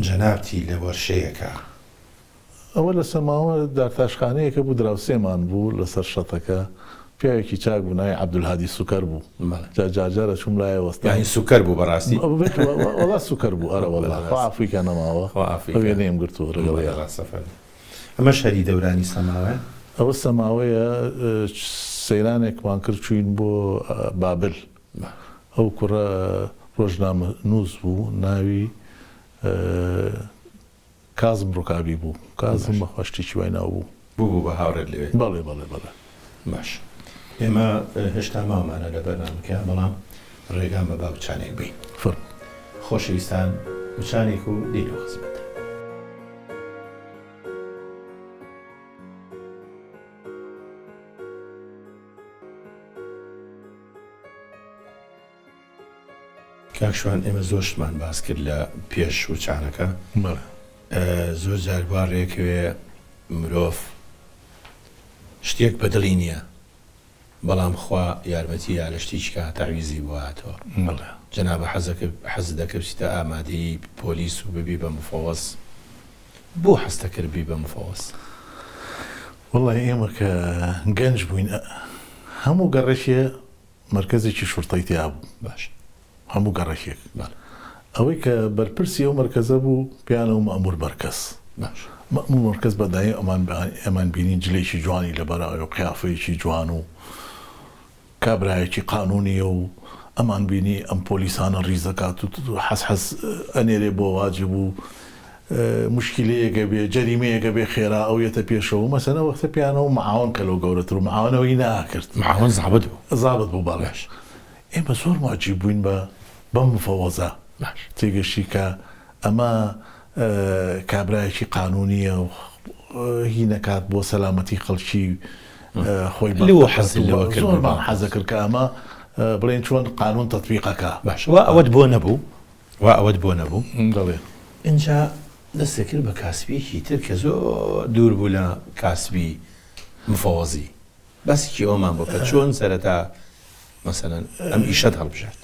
جەنابتی لە وەرشەیەکا. ئەوە لە سەماوە دارتاشخانەیەکە بوو دراوسێمان بوو لەسەر شەتەکە پیاوێکی چاک بوو ناوی عەبدولهادی سوکەر بوو جا جارجار ئەچووم لایە وەستا یانی سوکەر بوو بەڕاستی؟ وەڵا سوکەر بوو ئەرە وەڵا خوا عەفوی کا نەماوە ئەو وێنەیەم گرتووە لەگەڵیا. ئەمەش هەری دەورانی سەماوەیە؟ ئەوە سەماوەیە سەیرانێکمان کرد چووین بۆ بابل ئەو کوڕە ڕۆژنامەنووس بوو ناوی کازم ڕوکابی بوو. کازم بەخوا شتێکی وای ناو بوو. بوو بە هاوڕێت لەوێ؟ بەڵێ بەڵێ بەڵێ. باش ئێمە هێشتا ماومانە لە بەرنامەکە بەڵام ڕێگام بە با وچانێک بەین. فەرموو. خۆشەویستان وچانێک و دێینەوە خزمەتتان. کاک شوان ئێمە زۆر شتمان باس کرد لە پێش وچانەکە بەڵێ. زۆر جار وا ڕێکەوێ مرۆڤ شتێک بە دڵی نییە بەڵام خوا یارمەتی یا لە شتێکی کە تەعویزی بۆ هاتەوە بەڵێ. جەنابە حەزەکە حەزت دەکرد بچیتە ئامادەیی پۆلیس و ببی بە مفەوەز بۆ حەزت دەکرد ببی بە مفەوەز؟ وەڵای ئێمە کە گەنج بووین هەموو گەڕەکێ مەرکەزێکی شوڕتەی تیا بوو. باش. هەموو گەڕەکێک. بەڵێ. ئەوەی کە بەرپرسی ئەو مەرکەزە بوو پێیان ئەو مەئموور مەرکەز. باش. مەئموور مەرکەز بە دایم ئەمان ئەمان بینین جلێکی جوانی لەبەرایە و قیافەیەکی جوان و. کابرایەکی قانوونییە و ئەمان بینی ئەم پۆلیسانە ڕیز دەکات و حەز حەز ئەنێرێ بۆ واجب و موشکیلەیەک ئەبێ جەریمەیەک ئەبێ خێرا ئەو یەتە پێشەوە مەسەلەن ئەو وەختە پێیانەوە معاون کە لەو گەورەتر و معاون ئەوەی نەئەکرد. معاون زابت بوو. زابت بوو بەڵێ. باش. ئێمە زۆر موعجیب بووین بە بەم مفەوەزە. باش. تێگەشتی کە ئەمە کابرایەکی قانونیە و هی نەکات بۆ سەلامەتی خەڵکی خۆی لەوە حەزت لەوە کرد زۆرمان حەزەکرد کە ئەمە بڵێن چۆن قانون تەتبیقەکە. باشە وا ئەوەت بۆ نەبوو وا ئەوەت بۆ نەبوو بەڵێ. ئینجا دەستت کرد بە کاسبیەکی تر کە زۆر دوور بوو لە کاسبی مفەوەزی باسێکی ئەوەمان بۆ کە چۆن سەرەتا مەسەلەن ئەم ئیشەت هەڵبژارد؟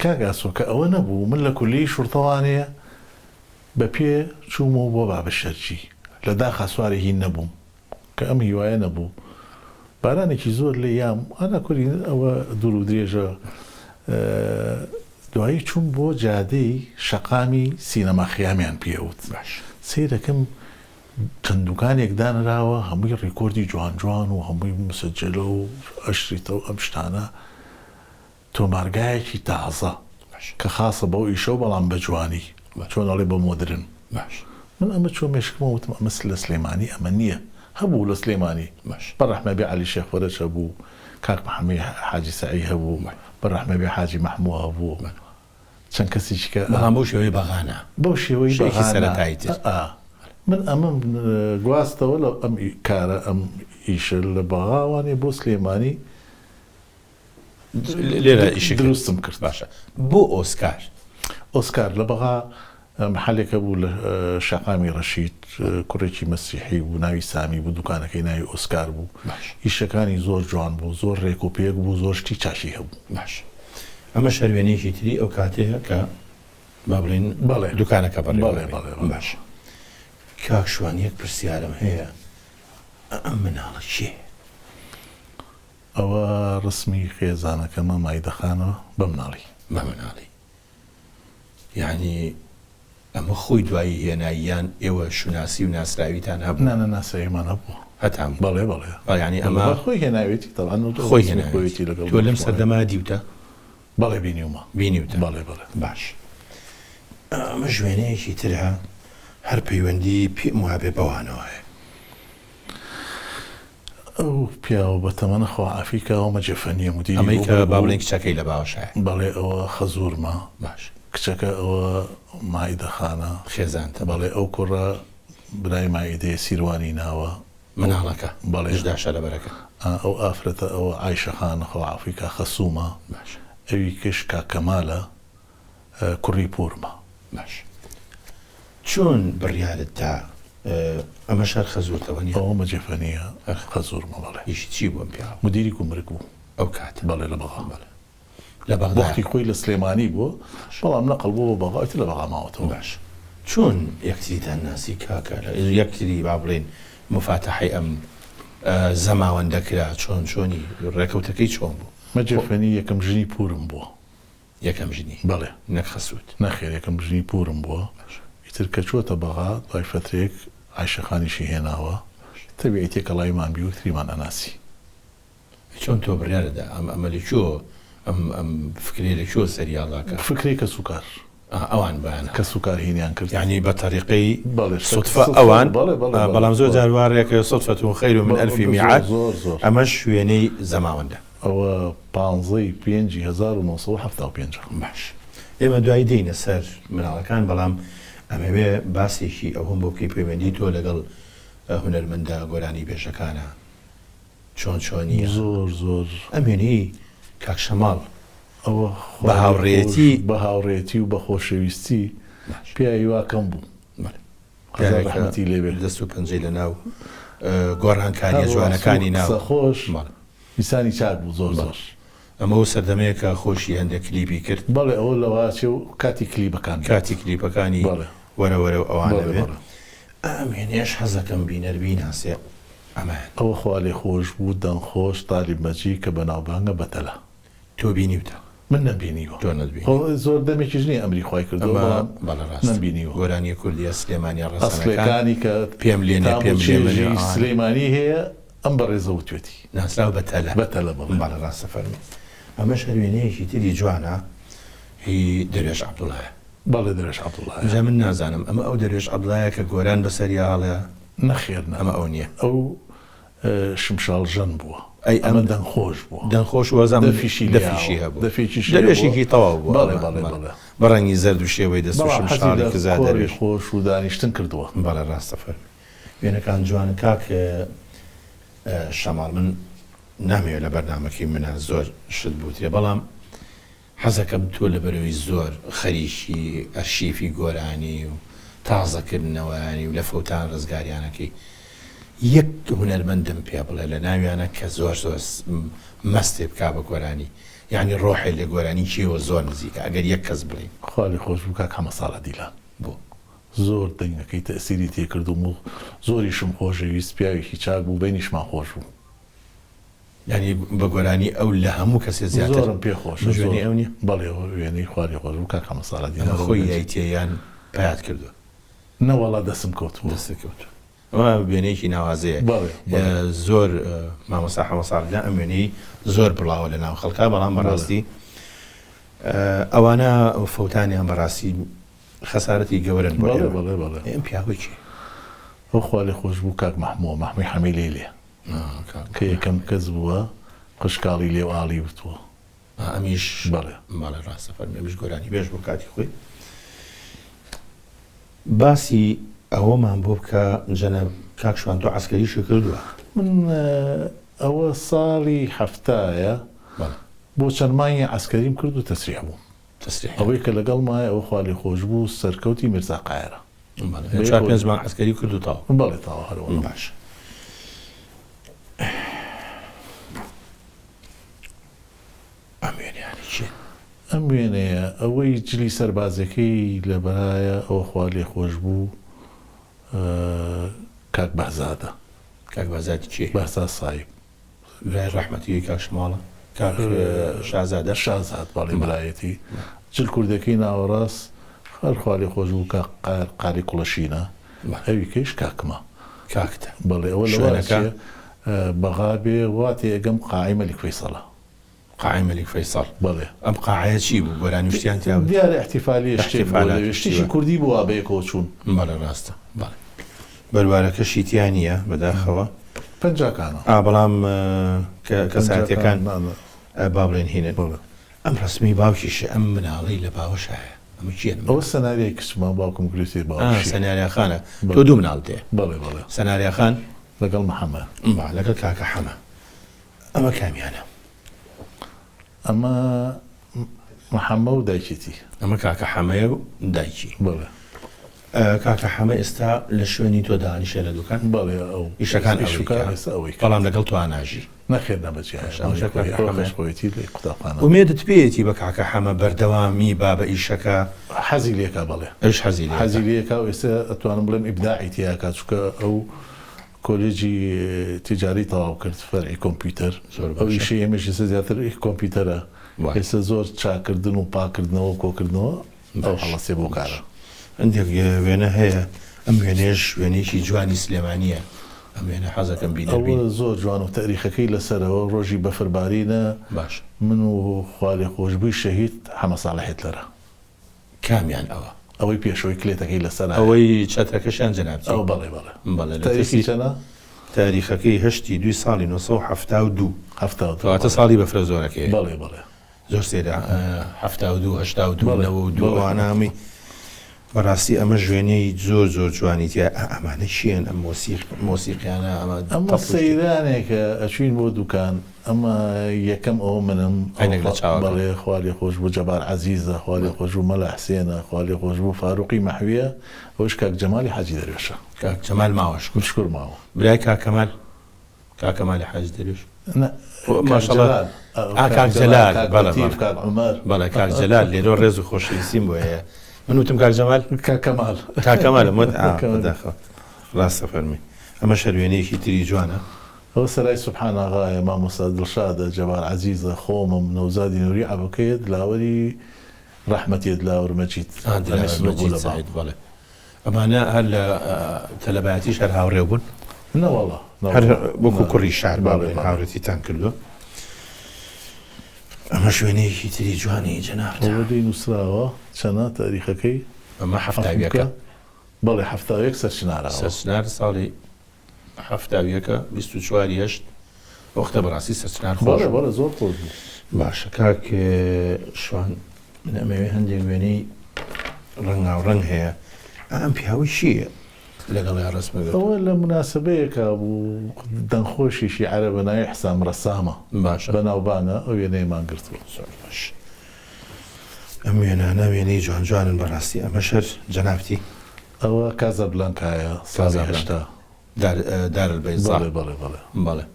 کاک ئاسۆ کە ئەوە نەبوو من لە کولیەی شوڕتەوانێ بە پێ چوومەوە بۆ بابەشەرجی لە داخا سواری هین نەبووم کە ئەم هیوایە نەبوو بارانێکی زۆر لێ یام ئەنا کوری ئەوە دوور و درێژە دوایی چووم بۆ جادەی شەقامی سینەما خیامیان پێ وت سەیرەکەم چەند دوکانێک دانراوە هەمووی ڕیکۆردی جوان جوان و هەمووی مسجلە و ئەشریتە و ئەم شتانە تۆمارگایەکی تازە کە خاسە بەو ئیشەو بەڵام بە جوانی چۆن ئەڵێ بە مۆدرن من ئەمە چوە مێشکمەوە وتم ئەمە لە سلێمانی ئەمە نییە هەبوو لە سلێمانی بە ڕەحمە بێ عەلی شێخ فەرەج هەبوو کاک محەمەی حاجی سەعی هەبوو بە ڕەحمە بێ حاجی مەحموو هەبوو چەند کەسێکی کە بەڵام بەو شێوەی بەغا نا. بەو شێوەی شتێکی بەغا نا. سەرەتایی تر. ئا. من ئەمەم گواستەوە لە ئەم کارە ئەم ئیشە لە بەغاوانێ بۆ سلێمانی لێرە ئیشی کرد. دروستم کرد. باشە بۆ ئۆسکار؟ ئۆسکار لە بەغا محەلێک هەبوو لە شەقامی ڕەشید، کوڕێکی مەسیحی بوو ناوی سامی بوو، دوکانەکەی ناوی ئۆسکار بوو. باش. ئیشەکانی زۆر جوان بوو، زۆر ڕێک و پێک بوو، زۆر شتی چاکی هەبوو. باش. ئەمەش هەر وێنەیەکی تری ئەو کاتەیە کە با بڵێین بەڵێ. دوکانەکە بەڕێوە بەڵێ، ئەبەی. بەڵێ، بەڵێ. باش. کاک شوان یەک پرسیارم هەیە، ئەم مناڵە کێیە؟ ئەوە ڕسمی خێزانەکەمە مایدەخانە بە مناڵی. بە مناڵی. یانی ئەمە خۆی دوایی هێنای یان ئێوە شوناسی و ناسراویتان هەبوو؟ نا نا ناسراویمان هەبووە. هەتان بوو؟ بەڵێ بەڵێ. بەڵێ یانی ئەمە. بەڵێ خۆی هێناوێتی تەبعەن خۆی هێناوێتی. لەگەڵ تۆ لەم سەردەمە دیوتە؟ بەڵێ بینیومە. بینیوتە؟ بەڵێ بەڵێ. باش ئەمەش وێنەیەکی ترە هەر پەیوەندی پێم وابێ بەوانەوە هەیە. ئەو پیاوە بەتەمەنە خوا عافی کا ئەوە مەجەفەنیە مودیری ئەمەی کە گومرگ با بوو. بڵێین کچەکەی لە باوەشایە. بەڵێ ئەوە خەزورمە. باش. کچەکە ئەوە مائیدە خانە. خێزانتە. بەڵێ ئەو کوڕە برای مائیدەیە سیروانی ناوە. مناڵەکە. بەڵێ. دشداشە لەبەرەکە. ئا ئەو ئافرەتە ئەوە عایشە خانە خوا عافوی کا خەسومە. باش. ئەوی کش کاک کەمالە. کوڕی پورمە. باش چۆن بڕیارت دا ئەمەش هەر خەزورتە وەنیە؟ ئەوە مەجەفەنیە خەزورمە بەڵێ. ئیشی چی بوو ئەم پیاوە؟ مدیری گومرگ بوو. ئەو کاتە؟ بەڵێ لە بەغا. بەڵێ لە بەغدا. وەختی خۆی لە سلێمانی بووە بەڵام نەقڵ بووە بۆ بەغا ئیتر لە بەغا ماوەتەوە. باش چۆن یەکتریتان ناسی کاکە یەکتری با بڵێین موفاتەحەی ئەم زەماوەندە کرا چۆن چۆنی ڕێکەوتەکەی چۆن بوو؟ مەجەفەنی یەکەم ژنی پورم بووە. یەکەم ژنی؟ بەڵێ. نەک خەسووت؟ نەخێر یەکەم ژنی پوورم بووە. باشە. ئیتر کە چووەتە بەغا دوای فەترەیەک عایشە خانیشی هێناوە. تەبیعی تێکەڵاویمان بی و یەکتریمان ئەناسی. ئەی چۆن تۆ بڕیارت دا ئەم ئەمە لە کوێوە ئەم ئەم فکرەی لە کوێوە سەری هەڵا کە. فکرەی کەسوکار. ئا ئەوان بۆیان هەڵا. کەسوکار هینیان کرد. یانی بە تەریقەی بەڵێ شتەک سوتفە سوتفە ئەوان بوو. بەڵێ بەڵێ بەڵێ بەڵام زۆر بەڵێ. جار وا ڕێکەوێ صدفة خیر من الف زۆر میعاد زۆر زۆر. ئەمەش وێنەی زەماوەندە. ئەوە پانزەی پێنجی 1975 ە. باش ئێمە دوایی دێینە سەر مناڵەکان بەڵام ئەمەوێ باسێکی ئەوەم بۆ بکەی پەیوەندی تۆ لەگەڵ هونەرمەندە گۆرانی بێژەکانە چۆن چۆنیە؟ زۆر زۆر. ئەم وێنەی کاک شەماڵ ئەوە بە خوا لێ خۆش هاوڕێیەتی. بە هاوڕێیەتی و بە خۆشەویستی باش. پیاوی وا کەم بوو. بەڵێ. هەزار پیاوێکە ڕەحمەتی لێ بێ. دەست و پەنجەی لە ناو گۆڕانکاریە هەر وا جوانەکانی سووک ناو قسە خۆش. بەڵێ. ئینسانی چاک بوو زۆر زۆر. ئەمە ئەو سەردەمەیە کە خۆشی هەندێک کلیپی کرد. بەڵێ ئەوە لەوە ئەچێ و کاتی کلیپەکان بێت. کاتی کلیپەکانی بەڵێ. وەرە وەرە و ئەوانە بەڵێ بێ. بەڵێ. ئەم وێنەیەش حەزەکەم بینەر بیناسێ ئەمەیان. ئەوە خوا لێ خۆش بوو دەنگ خۆش تالیب مەجید کە بەناوبانگە بە تەلە. تۆ بینیوتە؟ من نەمبینیوە. تۆ نەتبینیوە. خۆ زۆر دەمێکیش نییە ئەمری خوای کردووە ئەمە بەڵام بەڵێ ڕاستە. نەمبینیوە. گۆرانییە کوردییە سلێمانییە ڕەسەنەکان ئەسڵەکانی کە پێم لێ نێ تام و پێم لێ مەنێ چێژی ئەوانە. سلێمانی هەیە. ئەم بەڕێزە وتوێتی. ناسراو بە تەلە. بە تەلە بەڵێ. بەڵێ ڕاستە فەرموو. ئەمەش هەر وێنەیەکی تری جوانە هی دەروێش عەبدوڵایە. بەڵێ دەروێش عەبدوڵایە. ئینجا من نازانم ئەمە ئەو دەروێش عەبدوڵایە کە گۆران بەسەریا هەڵێ؟ نەخێر نا. ئەمە ئەو نییە. ئەو شمشاڵ ژەن بووە. ئەی ئەم. ئەمە دەنگخۆش بووە. دەنگخۆش وازانم دەفیشی لێیاوە. دەفیشی هەبوو. دەفێکیشی هەبووە. دەروێشێکی تەواو بووە بەڵێ ئەمە. بەڵێ بەڵێ. بەڵێ. بە ڕەنگی زەرد و شێوەی دەست و بەڵام حەزی شمشاڵی لە کزا کۆڕی دەروێش. خۆش و دانیشتن کردووە. بەڵێ ڕاستە فەرموو. وێنەکان جوانن کاک شەماڵ من نامەوێ لە بەرنامەکەی منا زۆر شت بوترێ بەڵام حەزەکەم تۆ لەبەرەوەی زۆر خەریکی ئەرشیفی گۆرانی و تازەکردنەوەیانی و لە فەوتان ڕزگاریانەکەی یەک هونەرمەندم پێ بڵێ لە ناویانە کە زۆر زۆر مەستێ بکا بە گۆرانی یعنی ڕۆحێ لە گۆرانی کێوە زۆر نزیکە ئەگەر یەک کەس بڵێی. خوا لێ خۆش بوو کاک حەمە ساڵح دیلان. بۆ؟ زۆر دەنگەکەی تەئسیری تێکردوم و زۆریشم خۆشەویست پیاوێکی چاک بوو بەینیشمان خۆش بوو. یانی بە گۆرانی ئەو لە هەموو کەسێ زیاتر. زۆرم پێ خۆشە مش زۆر. وێنەی ئەو نیە؟ بەڵێ ئەوە وێنەی خوا لێ خۆش بوو کاک حەمە ساڵح ئەمە دینارۆ خۆی گەنجی. یایتیە یان پەیات کردوە؟ نەوەڵا دەسم کەوتبوو. دەستت کەوتوە. ئەمە وێنەیەکی ناوازەیە. بەڵێ بەڵێ. زۆر مامۆستا حەمە ساڵح دیلان ئەم وێنەی زۆر بڵاوە لە ناو خەڵکا بەڵام بەڕاستی ئەوانە فەوتانیان بەڕاستی خەسارەتی گەورەن بۆ بەڵێ ئێمە. بەڵێ بەڵێ. ئەی ئەم پیاوە کێیە؟ ئەو خوا لێ خۆش بوو کاک مەحمووە، مەحمووی حەمەی لەیلێ. کاک کە یەکەم کەس بووە قژکاڵی لێو ئاڵی وتووە. ئەمیش بەڵێ. بەڵێ ڕاستە فەرمی ئەمیش گۆرانی بێژ بوو کاتی خۆی. باسی ئەوەمان بۆ بکە جەناب کاک شوان تۆ عەسکەریشت کردووە؟ من ئەوە ساڵی حەفتایە بەڵێ. بۆ چەند مانگێ عەسکەریم کرد و تەسریح بووم. تەسریح. ئەوەی کە لەگەڵمایە ئەوە خوا لێ خۆش بوو سەرکەوتی میرزا قایەرە. بەڵێ چوار پێنج مانگ عەسکەری کرد و تەواو. بەڵێ تەواو هەر وەڵا. باش. ئەم وێنەیانە کێن؟ ئەم وێنەیە ئەوەی جلی سەربازیەکەی لەبەرایە ئەوە خوا لێ خۆش بوو کاک بەهزادە. کاک بەهزاد کێ؟ بەهزاد سایب. برای ڕەحمەتی کاک شماڵە کاک شازادە. شازاد بەڵێ برایەتی. جل کوردەکەی ناوەڕاست هەر خوا لێ خۆش بوو کاک قار قاری کوڵەشینە ئەوی کەیش کاکمە. کاکتە. بەڵێ ئەوە لەوە شوێنەکە؟ ئەچێ بەغا بێ وا تێئەگەم قاعەی مەلیک فەیسەڵە. قاعەی مەلیک فەیسەڵ. بەڵێ. ئەم قاعەیە چی بوو؟ گۆرانی و شتیان تیا وت؟ دیارە ئیحتیفالیە شتێک بووە ئیحتیفالات لەوێ شتی شتێکی وایە. کوردی بوو وا بەیەکەوە چوون. بەڵێ ڕاستە بەڵێ. بەروارەکەشی تیا نییە بەداخەوە. پەنجاکانە. ئا بەڵام کە کەسایەتیەکان پەنجاکان نا نا. با بڵێن هینن. بەڵێ. ئەم ڕەسمەی باوکیشە ئەم مناڵەی لە باوەشایە ئەمە کێن؟ ئەوە سەناریای کچمە باوکم گرتێ ئا باوەشی. سەناریا خانە. تۆ بەڵێ. دوو مناڵت هەیە. بەڵێ بەڵێ. سەناریا خان. لەگەڵ محەمە. با لەگەڵ کاکە حەمە. ئەمە کامیانە؟ ئەمە محەمە و دایکێتی. ئەمە کاکە حەمەیە و دایکی. بەڵێ. کاکە حەمە ئێستا لە شوێنی تۆ دانیشە لە دوکان؟ بەڵێ ئەو ئیشەکان ئیش و ئەوەی کار کە ئێستا ئەوەی کە. بەڵام لەگەڵ تۆ ناژی. نەخێر نا بەجیایە. باشە ئەمەش کاکە ئەوە حەمەیە. خۆیەتی لە قوتابخانە. ئومێدت پێیەتی بە کاکە حەمە بەردەوامی با بە ئیشەکە؟ حەزی لێکا بەڵێ. ئەویش حەزی لێکا. حەزی لێکا و ئێستا ئەتوانم بڵێم ئیبداعی تیاکا چونکە ئەو کۆلێجی تیجاری تەواو کرد فەرعی کۆمپیوتەر زۆر ئەو باشە. ئیشەی ئێمەش ئێستا زیاتر کۆمپیوتەرە وایە. ئێستا زۆر چاکردن و پاکردنەوە و کۆکردنەوە ئەو باش هەڵەسێ بەو باش کارە. هەندێک وێنە هەیە ئەم وێنەیەش وێنەیەکی جوانی سلێمانییە ئەم وێنە حەزەکەم بینەر ئەوە بین. زۆر جوان و تەئریخەکەی لەسەرەوە ڕۆژی بەفربارینە باش. من و خوالێخۆشبووی شەهید حەمە ساڵح هێتلەرە. کامیان ئەوە؟ ئەوەی پێشەوەی کلێتەکەی لەسەرایە. ئەوەی چەترەکەشیان جەنابتی؟ ئەو بەڵێ بەڵێ. بەڵێ لە تاریخی ترسی چەنە؟ تاریخەکەی هەشتی دووی ساڵی 972. 72 کەواتە بەڵێ. ساڵی بەفرە زۆرەکەیە. بەڵێ بەڵێ. زۆر سەیرە 72 82 بەڵێ 92 بەڵێ. ئەوانە هەمووی بەڕاستی ئەمە ژوێنەی زۆر زۆر جوانی تیا ئا ئەمانە چییەن ئەم مۆسیق مۆسیقیانە ئەمە ئەمە تەپڵ شتی. سەیرانێکە ئەچوین بۆ دوکان ئەمە یەکەم ئەوە منم ئەوە عەینەک لە خوا چاوەکەم. بەڵێ خوا لێ خۆش بوو جەبار عەزیزە خوا لێ خۆش بوو مەلا حسێنە خوا لێ خۆش بوو فاروقی مەحویە ئەوەش کاک جەمالی حاجی دەروێشە. کاک جەمال ماوە شکور. شکور ماوە. برای کاک کەمال کاک کەمالی حاجی دەروێش. نا کاک ماشەڵا جەلال ئا کاک کاک جەلال جەلال کاک بەڵێ لەتیف بەڵێ کاک عومەر. بەڵێ کاک جەلال لێرەوە ڕێز و خۆشەویستیم بۆ هەیە من وتم کاک جەمال کاک کەمال کاک کەمالم وت ئا کەمال. بەداخەوە ڕاستە فەرمی ئەمەش هەر وێنەیەکی تری جوانە. ئەوە سەرای سوبحان ئاغایە، مامۆستا دڵشادە، جەبار عەزیزە، خۆمم، نەوزادی نوری عەبەکەیە، دلاوەری ڕەحمەتیە، دلاوەر مەجید، ئا ئەمەی دلاوەر سنوو بوو مەجید لە باڵ. سەعید بەڵێ ئەمانە هەر لە تەلەبایەتیش هەر هاوڕێ بوون؟ نەوەڵا. هەر وەکو کوڕی شار با بڵێین هاوڕێتیتان کردووە. ئەمەش وێنەیەکی تری جوانی جەنابتە. ئەوە لێی نووسراوە چەنە تاریخەکەی؟ ئەمە حەفتاویەکە. بەڵێ حەفتاویەک سەرچناراوە. سەرچنار ساڵی حەفتاویەکە 24 هەشت وەختە بەڕاستی سەرچنار خۆش بەڵێ بەڵێ زۆر خۆش بوو. باشە کاک شوان من ئەمەوێ هەندێک وێنەی ڕەنگاوڕەنگ هەیە ئەم پیاوە چییە؟ لەگەڵیا ڕەسمە گرتووە. ئەوە لە موناسەبەیەکا بوو دەنگخۆشێکی عەرەبە ناوی حسام ڕەسامە باشە. بەناوبانگە ئەو وێنەیەمان گرتووە. زۆر باش ئەم وێنانە وێنەی جوان جوانن بەڕاستی ئەمەش هەر جەنابتی؟ ئەوە کازابلانکایە ساڵی هەشتا. دار دار البیضاء. بەڵێ بەڵێ بەڵێ. بەڵێ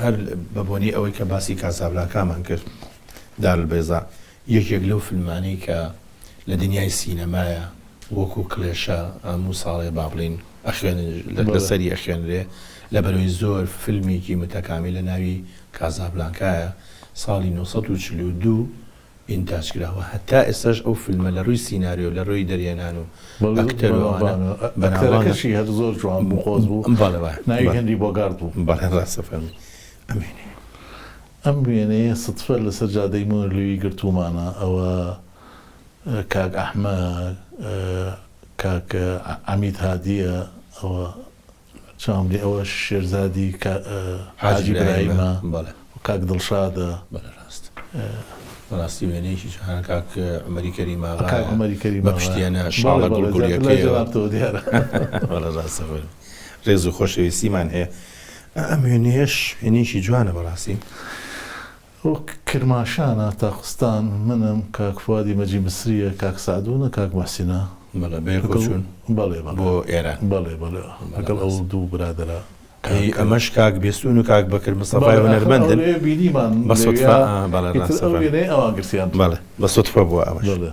هەر بە بۆنەی ئەوەی کە باسی کازابلانکامان کرد دار البیضاء یەکێک لەو فیلمانەی کە لە دنیای سینەمایە وەکو کلێشە هەموو ساڵێ با بڵێین لەسەری ئەخوێنرێ لەبەرئەوەی زۆر فیلمێکی متەکامیلە ناوی کازابلانکایە ساڵی 942 ئینتاج کراوە هەتا ئێستاش ئەو فیلمە لە ڕووی سیناریۆ لە ڕووی دەرهێنان و ئەکتەر و ئەوانە بەناوبانگە. ئەکتەرەکەشی هەر زۆر جوان بوو خۆش بوو بەڵێ وایە ناوی هێنری بۆگارت بوو. بەڵێ ڕاستە فەرمووی ئەم وێنەیە. ئەم وێنەیە سدفە لەسەر جادەی مۆنلوی گرتوومانە ئەوە کاک ئەحمە کاک عەمید هادیە ئەوە چاوم لێ ئەوە شێرزادی حاجی برایمە و کاک دڵشادە. بەڵێ ڕاست بەڕاستی وێنەیەکی جوانە کاک عومەری کەریم ئاغا کاک عومەری کەریم بە پشتیانە شاڵە گوڵ گوڵیەکەیەوە جەنابتەوە دیارە. بەڵێ ڕاستە فەرموو ڕێز و خۆشەویستیمان هەیە ئەم وێنەیەش وێنەیەکی جوانە بەڕاستی. ئەوە کرماشانە تاقستان منم کاک فوادی مەجی مسریە کاک سەعدونە کاک موحسینە. بەڵێ بەیەکەوە چوون بەڵێ بەڵێ بۆ ئێران. بەڵێ بەڵێ لەگەڵ ئەو دوو برادەرە ئەی کاک. ئەمەش کاک بێستوون و کاک بەکر مستەفای بەڵێ ئاخر ئەو هونەرمەندن لەوێ بینیمان بە سوتفە لەویا ئا بەڵێ ئیتر ڕاستە ئەو فەرموو. وێنەیە ئەوان گرتیان. بەڵێ بە سوتفە بووە ئەمەش. بەڵێ.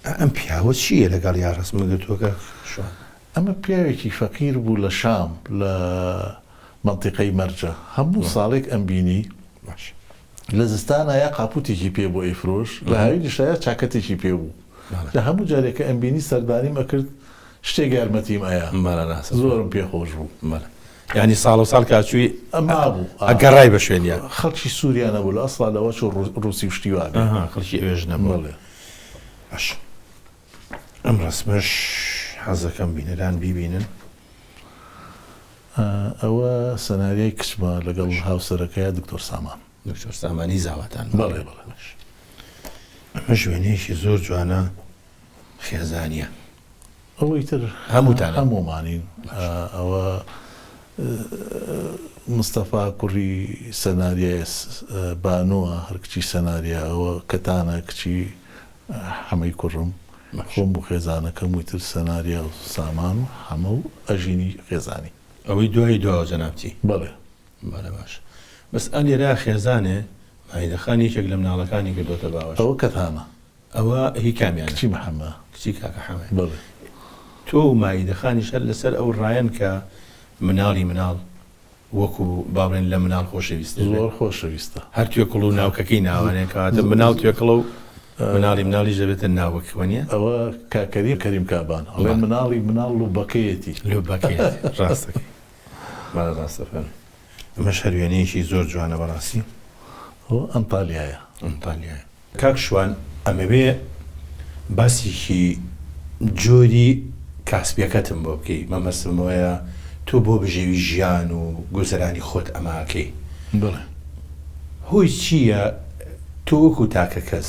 ئا ئەم پیاوە چییە لەگەڵیا ڕەسمە گرتووە کاک شوان؟ ئەمە پیاوێکی فەقیر بوو لە شام لە مەنتیقەی مەرجە هەموو ساڵێک ئەمبینی لە زستانا یا قاپوتێکی پێ بوو ئەیفرۆشت لە هاوینیشا یا چاکەتێکی پێ بوو لە هەموو جارێک کە ئەمبینی سەردانیم ئەکرد شتێک یارمەتیم ئەیا زۆرم پێ خۆش بوو. یانی ساڵ و ساڵ کە ئەچووی مابوو ئەگەڕای بە شوێنیا. خەڵکی سوریا نەبوو لە ئەسڵا لەوە چوو ڕووسی و شتی وا بێ. خەڵکی ئەوێش نەبوو. بەڵێ. باشە ئەم ڕەسمەش حەزەکەم بینەران بیبینن. ئەوە سەناریای کچمە لەگەڵ هاوسەرەکەیا دکتۆر سامان. دکتۆر سامانی زاواتان؟ بەڵێ بەڵێ. ئەمەش وێنەیەکی زۆر جوانە خێزانیە. ئەوە ئیتر هەمووتانن؟ هەموومانین. ئەوە مستەفا کوڕی سەناریای بانووە هەر کچی سەناریا ئەوە کەتانە کچی حەمەی کوڕم خۆم و خێزانەکەم و ئیتر سەناریا و سامان و حەمە و ئەژینی خێزانی. ئەوەی دوای دواوە جەنابتی؟ بەڵێ. بەڵێ باشە بەس ئا لێرە خێزانێ مایدە خان یەکێک لە مناڵەکانی کردۆتە باوەش. ئەوە کەتانە. ئەوە هی کامیانە؟ کچی محەمە. کچی کاکە حەمەیە. بەڵێ. تۆ و مایدە خانیش هەر لەسەر ئەو ڕایەن کە مناڵی مناڵ وەکو با بڵێن لە مناڵ خۆشەویستر بێت. زۆر خۆشەویستە. هەر توێکڵ و ناوکەکەی ناوانێ کەواتە مناڵ توێکڵە و مناڵی مناڵیش دەبێتە ناوک وەنیە؟ ئەوە کاک کەریم کەریم کابان ئەڵێ مناڵی مناڵ لوبەکەیەتی. لوبەکەیەتی ڕاست دەکەی بەڵێ ڕاست دەفەرمووی. ئەمەش هەر وێنەیەکی زۆر جوانە بەڕاستی. ئەوە ئەنتالیایە. ئەنتالیایە. کاک شوان ئەمەوێ باسێکی جۆری کاسپیەکەتم بۆ بکەی مەبەستم ئەوەیە تۆ بۆ بژێوی ژیان و گوزەرانی خۆت ئەمە ئەکەی بەڵێ. هۆی چییە تۆ وەکو تاکە کەس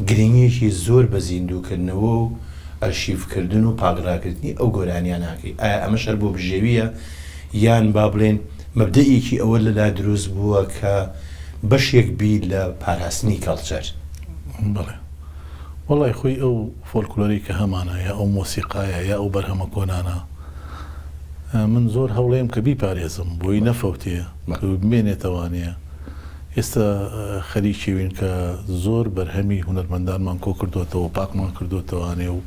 گرنگیەکی زۆر بە زیندووکردنەوە و ئەرشیفکردن و پاکڕاگرتنی ئەو گۆرانیانە ئەکەی ئایا ئەمەش هەر بۆ بژێویە یان با بڵێین مەبدەئێکی ئەوە لەلا دروست بووە کە بەشێک بی لە پاراستنی کەڵچەر. بەڵێ وەڵای خۆی ئەو فۆلکلۆرەی کە هەمانە یا ئەو مۆسیقایە یا ئەو بەرهەمە کۆنانە من زۆر هەوڵێم کە بیپارێزم بۆی نەفەوتێ بمێنێتەوانێ ئێستا خەریکیوین کە زۆر بەرهەمی هونەرمەندانمان کۆ کردوێتەوە پاکمان کردوێتەوانێ و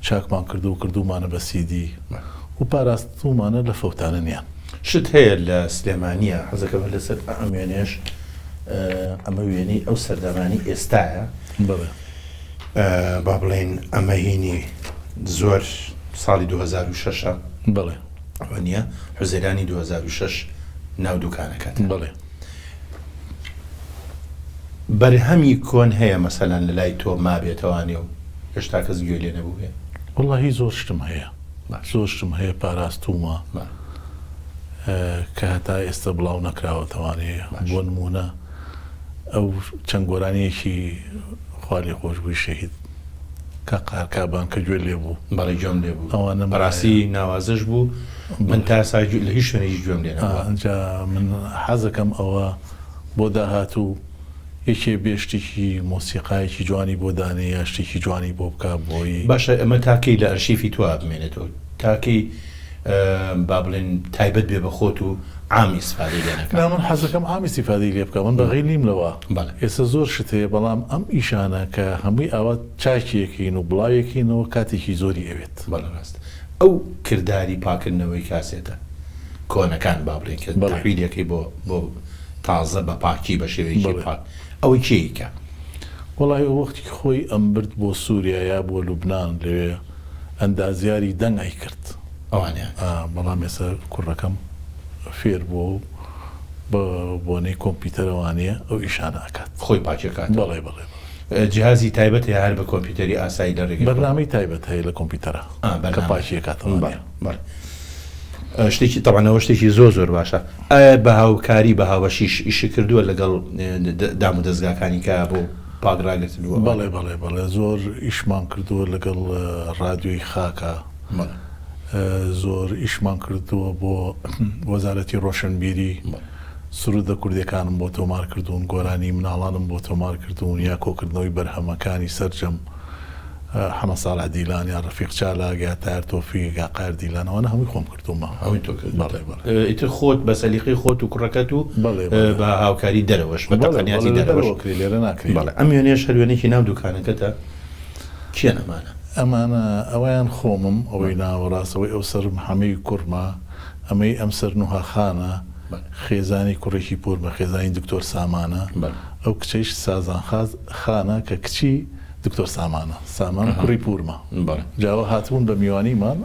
چاکمان کردو و کردومانە بە سیدی و پاراستومانە لە فەوتاننیان. شت هەیە لە سلێمانیە حەزەکەم هەر لەسەر ئەم وێنەیەش ئەمە وێنەی ئەو سەردەمانی ئێستایە بەڵێ. با بڵێین ئەمە هینی زۆر ساڵی 2006ە. بەڵێ. وانیە حوزەیرانی 2006 ناو دوکانەکەت. بەڵێ. بەرهەمی کۆن هەیە مەسەلەن لە لای تۆ مابێتەوانێ و هێشتا کەس گوێی لێ نەبووبێ؟ وەڵاهی زۆر شتم هەیە. زۆر شتم هەیە پاراستوومە کە هەتا ئێستە بڵاو نەکراوەتەوانێ. بۆ نموونە ئەو چەند گۆرانییەکی خوا لێخۆشبووی شەهید کاک قاهر کابان کە گوێت لێ بوو. بەڵێ گوێم لێ بوو. ئەوانەم بەڕاستی ناوازەش بوو. من تا ئێستا لە هیچ شوێنێکیش گوێم لێ نەبووە. ئینجا من حەزەکەم ئەوە بۆ داهاتوو یەکێ بێ شتێکی مۆسیقایەکی جوانی بۆ دانێ یا شتێکی جوانی بۆ بکا بۆی. باشە ئەمە تا کەی لە ئەرشیفی تۆ بمێنێتەوە؟ تا کەی با بڵێین تایبەت بێ بە خۆت و عام ئیسفادەی لێ نەکا؟ نا من حەزەکەم عام ئیستیفادەی لێ بکا من بەغیل نیم لەوە. بەڵێ. ئێستا زۆر شت هەیە بەڵام ئەم ئیشانە کە هەمووی ئاوا چاکی ئەکەین و بڵاوی ئەکەینەوە کاتێکی زۆری ئەوێت. بەڵێ ڕاستە. ئەو کرداری پاکردنەوەی کاسێتە کۆنەکان با بڵێین کە تەحویلی ئەکەی بۆ بۆ تازە بە پاکی بە شێوەیەکی پاک ئەوە کێ ئیکا؟ وەڵاهی ئەو وەختی خۆی ئەمبرد بۆ سوریا یا بۆ لوبنان لەوێ ئەندازیاری دەنگ ئەیکرد. ئەوانیان کرد. بەڵام ئێستا کوڕەکەم فێر بووە و بە بۆنەی کۆمپیوتەرەوانیە ئەو ئیشانە ئەکات. خۆی پاکی ئەکاتەوە. بەڵێ بەڵێ بەڵێ. جیهازی تایبەت هەیە هەر بە کۆمپیوتەری ئاسایی لە ڕێگەی. بەرنامەی تایبەت هەیە لە کۆمپیوتەرا کە پاکی ئەکاتەوە. بەڵێ بەڵێ. شتێکی تەبعەن ئەوە شتێکی زۆر زۆر باشە. ئایا بە هاوکاری بە هاوبەشیش ئیشت کردووە لەگەڵ دام و دەزگاکانی کە بۆ پاک ڕاگرتن و ئەوانە؟ بەڵێ بەڵێ بەڵێ زۆر ئیشمان کردووە لەگەڵ ڕادیۆی خاکا. بەڵێ. زۆر ئیشمان کردووە بۆ وەزارەتی ڕۆشنبیری. بەڵێ. سروودە کوردیەکانم بۆ تۆمار کردوون، گۆرانی مناڵانم بۆ تۆمار کردوون یا کۆکردنەوەی بەرهەمەکانی سەرجەم حەمە ساڵح دیلان یا ڕەفیق چالاک یا تاهیر تۆفیق یا قاهیر دیلان ئەوانە هەمووی خۆم کردوومە. هەمووی تۆ کردووتە. بەڵێ بەڵێ. ئیتر خۆت بە سەلیقەی خۆت و کوڕەکەت و بەڵێ بەڵێ. بە هاوکاری دەرەوەش بە بەڵێ تەقەنیاتی بەڵێ لە دەرەوەش. دەرەوە کرێ لێرە ناکرێ. بەڵێ ئەم وێنەیەش هەر وێنەیەکی ناو دووکانەکەتە کێن ئەمانە؟ ئەمانە ئەوەیان خۆمم ئەوەی ناوەڕاست ئەوەی ئەوسەرم حەمەی کوڕمە ئەمەی ئەمسەر نوها خانە خێزانی کوڕێکی پورمە خێزانی دکتۆر سامانە ئەو کچەیش سازان خانە کە کچی دکتۆر سامانە سامان کوڕی پورمە جا ئەوە هاتبوون بە میوانیمان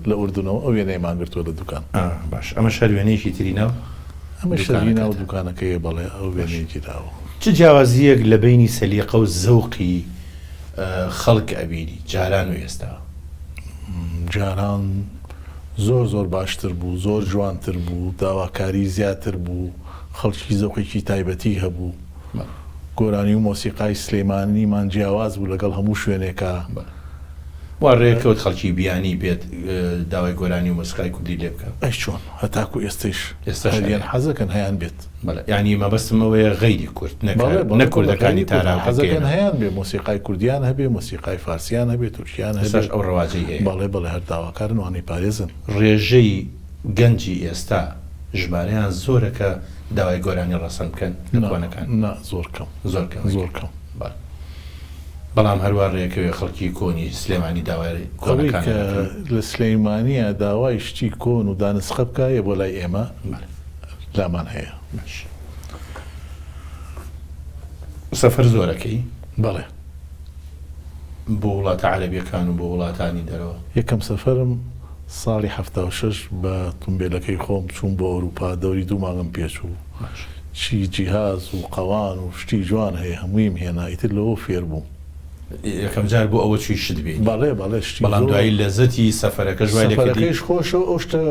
لە ئوردنەوە ئەو وێنەیەمان گرتووە لە دوکان. باش ئەمەش هەر وێنەیەکی تری ناو ئەمەش هەر هی ناو دوکانەکەیە بەڵێ ئەو وێنەیە گیراوە. چ جیاوازییەک لە بەینی سەلیقە و زەوقی خەڵک ئەبینی جاران و ئێستا؟ جاران زۆر زۆر باشتر بوو زۆر جوانتر بوو داواکاری زیاتر بوو خەڵکی زەوقێکی تایبەتی هەبوو گۆرانی و مۆسیقای سلێمانیمان جیاواز بوو لەگەڵ هەموو شوێنێکا. وا رێکەوت خەڵکی بیانی بێت داوای گۆرانی و مۆسیقای کوردی لێ بکا؟ ئەی چۆن هەتاکو ئێستەیش ئێستاش هەریان هەیە. حەزەکەن هەیان بێت. بەڵێ یانی مەبەستم ئەوەیە غەیری کورد نەک بەڵێ هەر بەڵێ نەک بەڵێ کوردەکانی غەیری کورد تاراوگە حەزەکەن کەیەنە. هەیان بێ مۆسیقای کوردیان هەبێ مۆسیقای فارسیان هەبێ تورکیان هەبێ. ئێستاش ئەو ڕەواجەی هەیە. بەڵێ بەڵێ هەر داواکارن وانەی پارێزن. ڕێژەی گەنجی ئێستا ژمارەیان زۆرە کە داوای گۆرانی ڕەسەن بکەن لە نا کۆنەکان؟ نا زۆر کەم. زۆر کەم. زۆر کەم. بەڵێ. بەڵام هەروا ڕێکەوێ خەڵکی کۆنی سلێمانی داوای ئەوەی کۆنەکان کە ئەکەن. لە سلێمانییە داوای شتی کۆن و دانسقە بکا یە بۆ لای ئێمە بەڵێ. لامان هەیە. باش. سەفەر زۆر ئەکەی؟ بەڵێ. بۆ وڵاتە عەرەبیەکان و بۆ وڵاتانی دەرەوە؟ یەکەم سەفەرم ساڵی 76 بە تومبێلەکەی خۆم چووم بۆ ئەوروپا دەوری دوو مانگم پێچوو. چی جیهاز و قەوان و شتی جوان هەیە هەموویم هێنا ئیتر لەوە فێر بووم. یەکەم جار بۆ ئەوە چووی شت بێنی. بەڵێ بەڵێ شتی بەڵام زۆر. دوایی لەزەتی سەفەرەکەش وای لێ کردی. سەفەرەکەیش خۆشە و ئەو شتە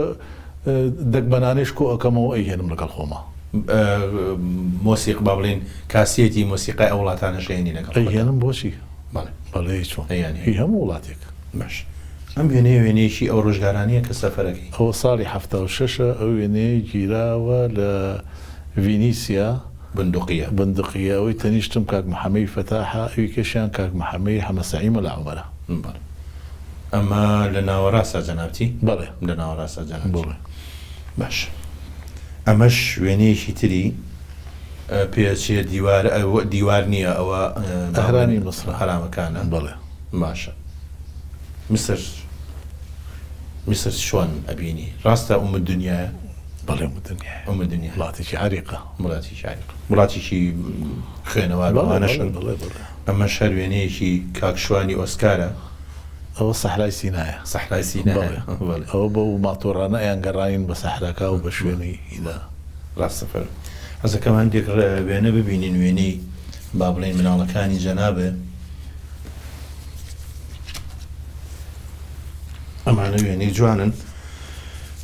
دەگمەنانەیش کۆ ئەکەمەوە ئەیهێنم لەگەڵ خۆما. مۆسیق با بڵێین کاسێتی مۆسیقای ئەو وڵاتانەش ئەهێنی لەگەڵ خۆتا. ئەیهێنم بۆچی؟ بەڵێ. بەڵێ ئەی چۆن؟ ئەیانهێنی. هی هەموو وڵاتێک. باش ئەم وێنەیە وێنەیەکی ئەو ڕۆژگارانەیە کە سەفەرەکەی. ئەوە ساڵی 76 ە ئەو وێنەیە گیراوە لە ڤینیسیا. بندقیە. بندقیە ئەوەی تەنیشتم کاک محەمەی فەتاحە ئەوی کەشیان کاک محەمەی حەمە سەعی مەلا عومەرە. بەڵێ ئەمە لە ناوەڕاستە جەنابتی؟ بەڵێ. لە ناوەڕاستە جەنابتی. بەڵێ. باش ئەمەش وێنەیەکی تری پێچێ دیوار دیوار نییە ئەوە ئەهرامی میسرە. هەرامەکانە. بەڵێ. باشە میسر میسر چۆن ئەبینی؟ ڕاستە ئوم الدنیایە؟ بەڵێ ئوم الدنیایە. ئوم الدنیایە. وڵاتێکی عەریقە. وڵاتێکی عەریقە. وڵاتێکی خوێنەوار و بەڵێ ئەوانەشن. بەڵێ بەڵێ بەڵێ. ئەمەش هەر وێنەیەکی کاک شوانی ئۆسکارە. ئەوە سەحرای سینایە. سەحرای سینایە. بەڵێ. بەڵێ. ئەوە بەو ماتۆڕانە ئەیانگەڕانین بە سەحراکا و بە شوێنی هیدا. ڕاستە فەرموو. حەزەکەم هەندێک وێنە ببینین وێنەی با بڵێین مناڵەکانی جەنابێ. ئەمانە وێنەی جوانن.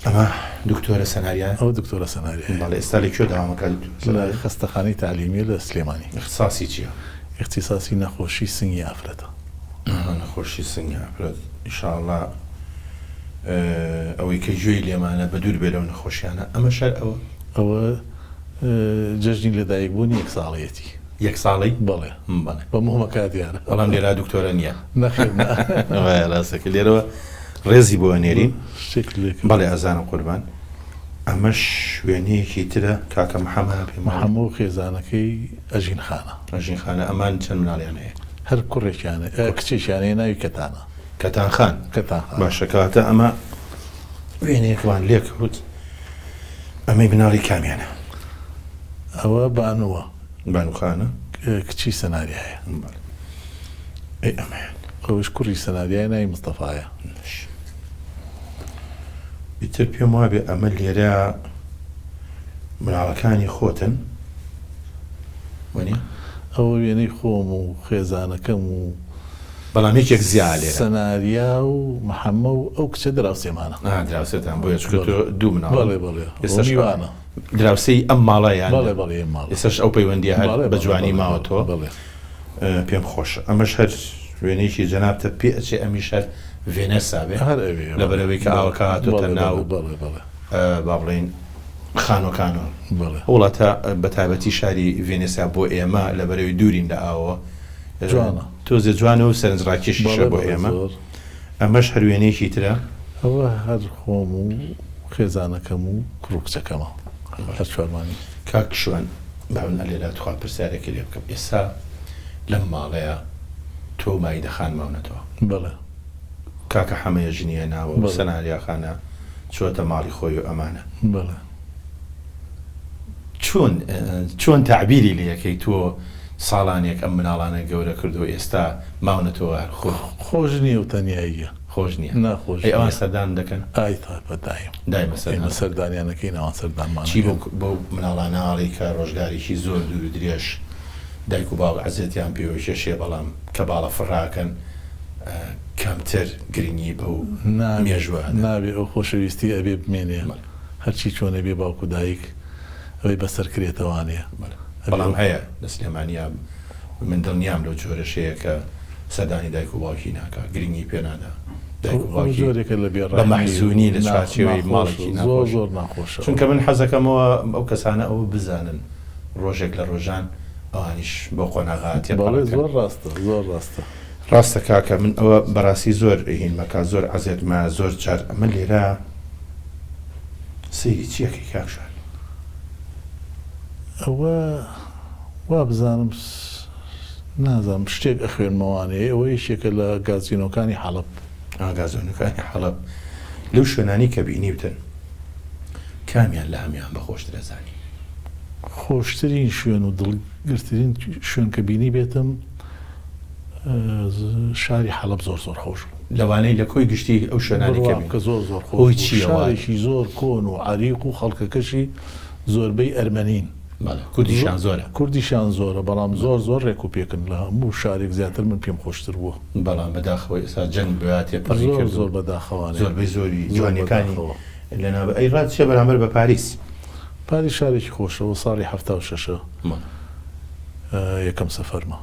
ئەمە دکتۆرە سەناریا؟ ئەوە دکتۆرە سەناریایە. بەڵێ ئێستا لە کوێ دەوام ئەکات دکتۆرە لە سەناریا؟ خەستەخانەی تەعلیمیە لە سلێمانی. ئیختیساسی چییە؟ ئیختیساسی نەخۆشی سنگی ئافرەتە. ئەها نەخۆشی سنگی ئافرەت ئیشاڵا ئەوەی کە گوێی لێمانە بەدوور بێ لەو نەخۆشیانە ئەمەش هەر ئەوە. ئەوە جەژنی لەدایک بوونی یەک ساڵەیەتی. یەک ساڵەی؟ بەڵێ. بەڵێ. بە مۆمەکە دیارە. بەڵام لێرا دکتۆرە نییە. نەخێر نا. وایە ڕاستەکە لێرەوە ڕێزی بۆ ئەنێرین. شتێکت لێ کرد. بەڵێ ئەزانم قوربان. ئەمەش وێنەیەکی ترە کاکە محەمە پێم وایە. محەمە و خێزانەکەی ئەژین خانە. ئەژین خانە ئەمان چەند مناڵیان هەیە؟ هەر کوڕێکیان هەیە کچێکیان هەیە ناوی کەتانە. کەتان خان. کەتان خان. باشە کەواتە ئەمە وێنەیەکمان لێکەوت ئەمەی مناڵی کامیانە؟ ئەوە بانووە. بانوو خانە. کچی سەناریایە. بەڵێ. ئەی ئەمەیان؟ ئەوەش کوڕی سەناریایە ناوی مستەفایە. باش. ئیتر پێم وابێ ئەمە لێرە مناڵەکانی خۆتن وەنیە؟ ئەوە وێنەی خۆم و خێزانەکەم و بەڵام یەکێک زیا لێرە. سەناریا و محەمە و ئەو کچە دراوسێمانە. ئا دراوسێتان بۆیە چونکە تۆ دوو مناڵ. بەڵێ بەڵێ ئێستاش میوانە. دراوسێی ئەم ماڵە یان؟ بەڵێ بەڵێ ئەم ماڵە. ئێستاش ئەو پەیوەندیە هەر بەڵێ بە بەڵێ جوانی بەڵێ ماوەتەوە؟ بەڵێ. پێم خۆشە ئەمەش هەر وێنەیەکی جەنابتە پێ ئەچێ ئەمیش هەر ڤێنێسا بێ هەر ئەوێ لەبەر ئەوەی کە ئاوەکە هاتۆتە ناو بەڵێ بەڵێ با بڵێین خانوەکانەوە بەڵێ ئەو وڵاتە بە تایبەتی شاری ڤێنێسیا بۆ ئێمە لەبەرەوەی دوورین لە ئاوەوە جوانە تۆزێ جوانە و سەرنجڕاکێشیشە بەڵێ بۆ بەڵێ ئێمە زۆر ئەمەش هەر وێنەیەکی ترە. ئەوە هەر خۆم و خێزانەکەم و کوڕ و کچەکەمە هەر چوارمانین. کاک شوان با من ئەلێرا تخوا پرسیارێکت لێ بکەم ئێستا لەم ماڵەیا تۆ و مایدە خان ماونەتەوە؟ بەڵێ. کاکە حەمەیە ژنی هێناوە و بەڵێ. سەناریا خانە چووەتە ماڵی خۆی و ئەمانە. بەڵێ. چۆن چۆن تەعبیری لێ ئەکەی تۆ ساڵانێک ئەم مناڵانە گەورە کردووە ئێستا ماونەتەوە هەر خۆ. خۆش نییە و تەنیاییە. خۆش نییە. نا خۆش ئەی ئەوان نییە. سەردانت دەکەن؟ ئای تاپە دایم. دایمە سەردانت ئێمە سەردانیان ئەکەین ئەوان سەردانمان چی ئەکەن. بەو مناڵانە ئەڵێی کە ڕۆژگارێکی زۆر دوور و درێژ دایک و باوک عەزێتیان پێوە کێشێ بەڵام کە باڵە فڕاکەن کەمتر گرنگی بەو نابێ مێژووە ئەدەن؟ نابێ ئەو خۆشەویستیە ئەبێ بمێنێ هەرچی چۆنێ بێ باوک و دایک ئەوەی بەسەر کرێتەوانێ بەڵێ ئەبێ بەڵام ئەو. هەیە لە سلێمانیا من دڵنیام لەو جۆرەشەیە کە سەردانی دایک و باوکی ناکا گرنگی پێ نادا دایک و ئەو باوکی جۆرێکە لە بێ بە ڕەحمی و مەحزونی لە نا چوارچێوەی ناخۆش ماڵێکی و زۆر ناخۆش زۆر ناخۆشە ئەوە. چونکە من حەزەکەمەوە ئەو کەسانە ئەوە بزانن ڕۆژێک لە ڕۆژان ئەوانیش بەو قۆناغە بەڵێ تێپەڕەکەن. زۆر ڕاستە زۆر ڕاستە. ڕاستە کاکە من ئەوە بەڕاستی زۆر هین مەکە زۆر عەزێتمە زۆر جار ئەمە لێرە سەیری چی ئەکەی کاک شوان؟ ئەوە وابزانم نازانم شتێک ئەخوێنمەوانێ ئەوە یەکێکە لە گازینۆکانی حەڵەب. ئا گازینۆکانی حەڵەب لەو شوێنانەی کە بینیوتن کامیان لە هەموان بە خۆشتر ئەزانی؟ خۆشترین شوێن و دڵگرترین شوێن کە بینیبێتم شاری حەڵەب زۆر زۆر خۆش بوو. لەوانەی لە کۆی گشتی ئەو شوێنانەی کە بڕوا بکە زۆر زۆر خۆش هۆی بوو. چییە وا؟ شارێکی زۆر کۆن و عەریق و خەڵکەکەشی زۆربەی ئەرمەنین. بەڵێ کوردیشیان زۆرە. کوردیشیان زۆرە بەڵام زۆر زۆر ڕێک و پێکن لە هەموو شارێک زیاتر من پێم خۆشتر بووە. بەڵام بەداخەوە ئێستا جەنگ بە تێپەڕی زۆر کرد و زۆر بەداخەوانێ. زۆربەی زۆری زۆر جوانیەکانی بەداخەوە. لەناو ئەی ڕات چیە بەرامبەر بە پاریس؟ پاریس شارێکی خۆشە و ساڵی 76ە بەڵێ. یەکەم سەفەرمە.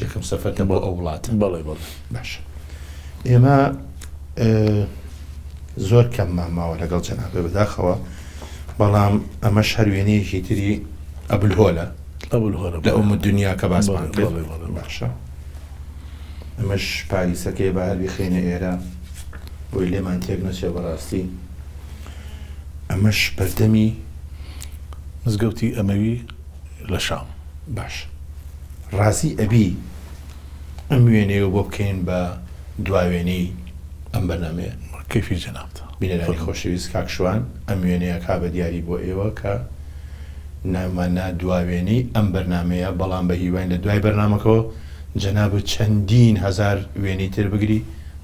یەکەم سەفەرتە بۆ ئەو وڵاتە؟ بەڵێ بەڵێ. باشە ئێمە زۆر کەممان ماوە لەگەڵ جەنابێ بەداخەوە بەڵام ئەمەش هەر وێنەیەکی تری ئەبولهۆلە ئەبولهۆلە لە ئوم دنیا کە باسمان بەڵێ کرد بەڵێ بەڵێ باشە ئەمەش پاریسەکەی با هەر بیخەینە ئێرە بۆی لێمان تێک نەچێ بەڕاستی ئەمەش بەردەمی مزگەوتی ئەمەوی لە شام. باش ڕازی ئەبی ئەم وێنەیە بۆ بکەین بە دوا وێنەی ئەم بەرنامەیە؟ کەیفی جەنابتە. بینەرانی خۆشەویست کاک شوان ئەم وێنەیە کا بە دیاری بۆ ئێوە کە ناومان نا دوا وێنەی ئەم بەرنامەیە بەڵام بە هیواین لە دوای بەرنامەکەوە جەنابت چەندین هەزار وێنەی تر بگری.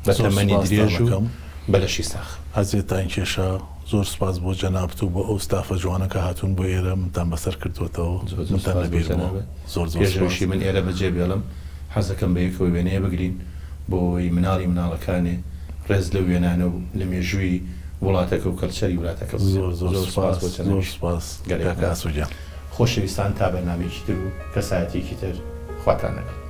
بە زۆر تەمەنی سوپاستان درێژ و ئەکەم. بە لەشی ساغ. ئەزێتان کێشا. زۆر سوپاس بۆ جەنابت و بۆ ئەو ستافە جوانە کە هاتوون بۆ ئێرە منتان بەسەر کردووەتەوە. زۆر زۆر منتان سوپاس لە بۆ بیر بووە. جەنابت. زۆر زۆر پێش سوپاس. ئەوەشی من ئێرە بەجێ بێڵم حەزەکەم بە یەکەوە وێنەیە بگرین بۆ ئەوەی مناڵی مناڵەکانێ ڕێز لەو وێنانە و لە مێژووی وڵاتەکە و کەلچەری ولاتەکە بگرن. زۆر زۆر زۆر سوپاس سوپاس. بۆ زۆر جەنابیشت. سوپاس گەلێک کاکە مەمنون. ئاسۆ گیان. خۆشەویستان تا بەرنامەیەکی تر و کەسایەتیەکی تر خواتان لەگەڵ.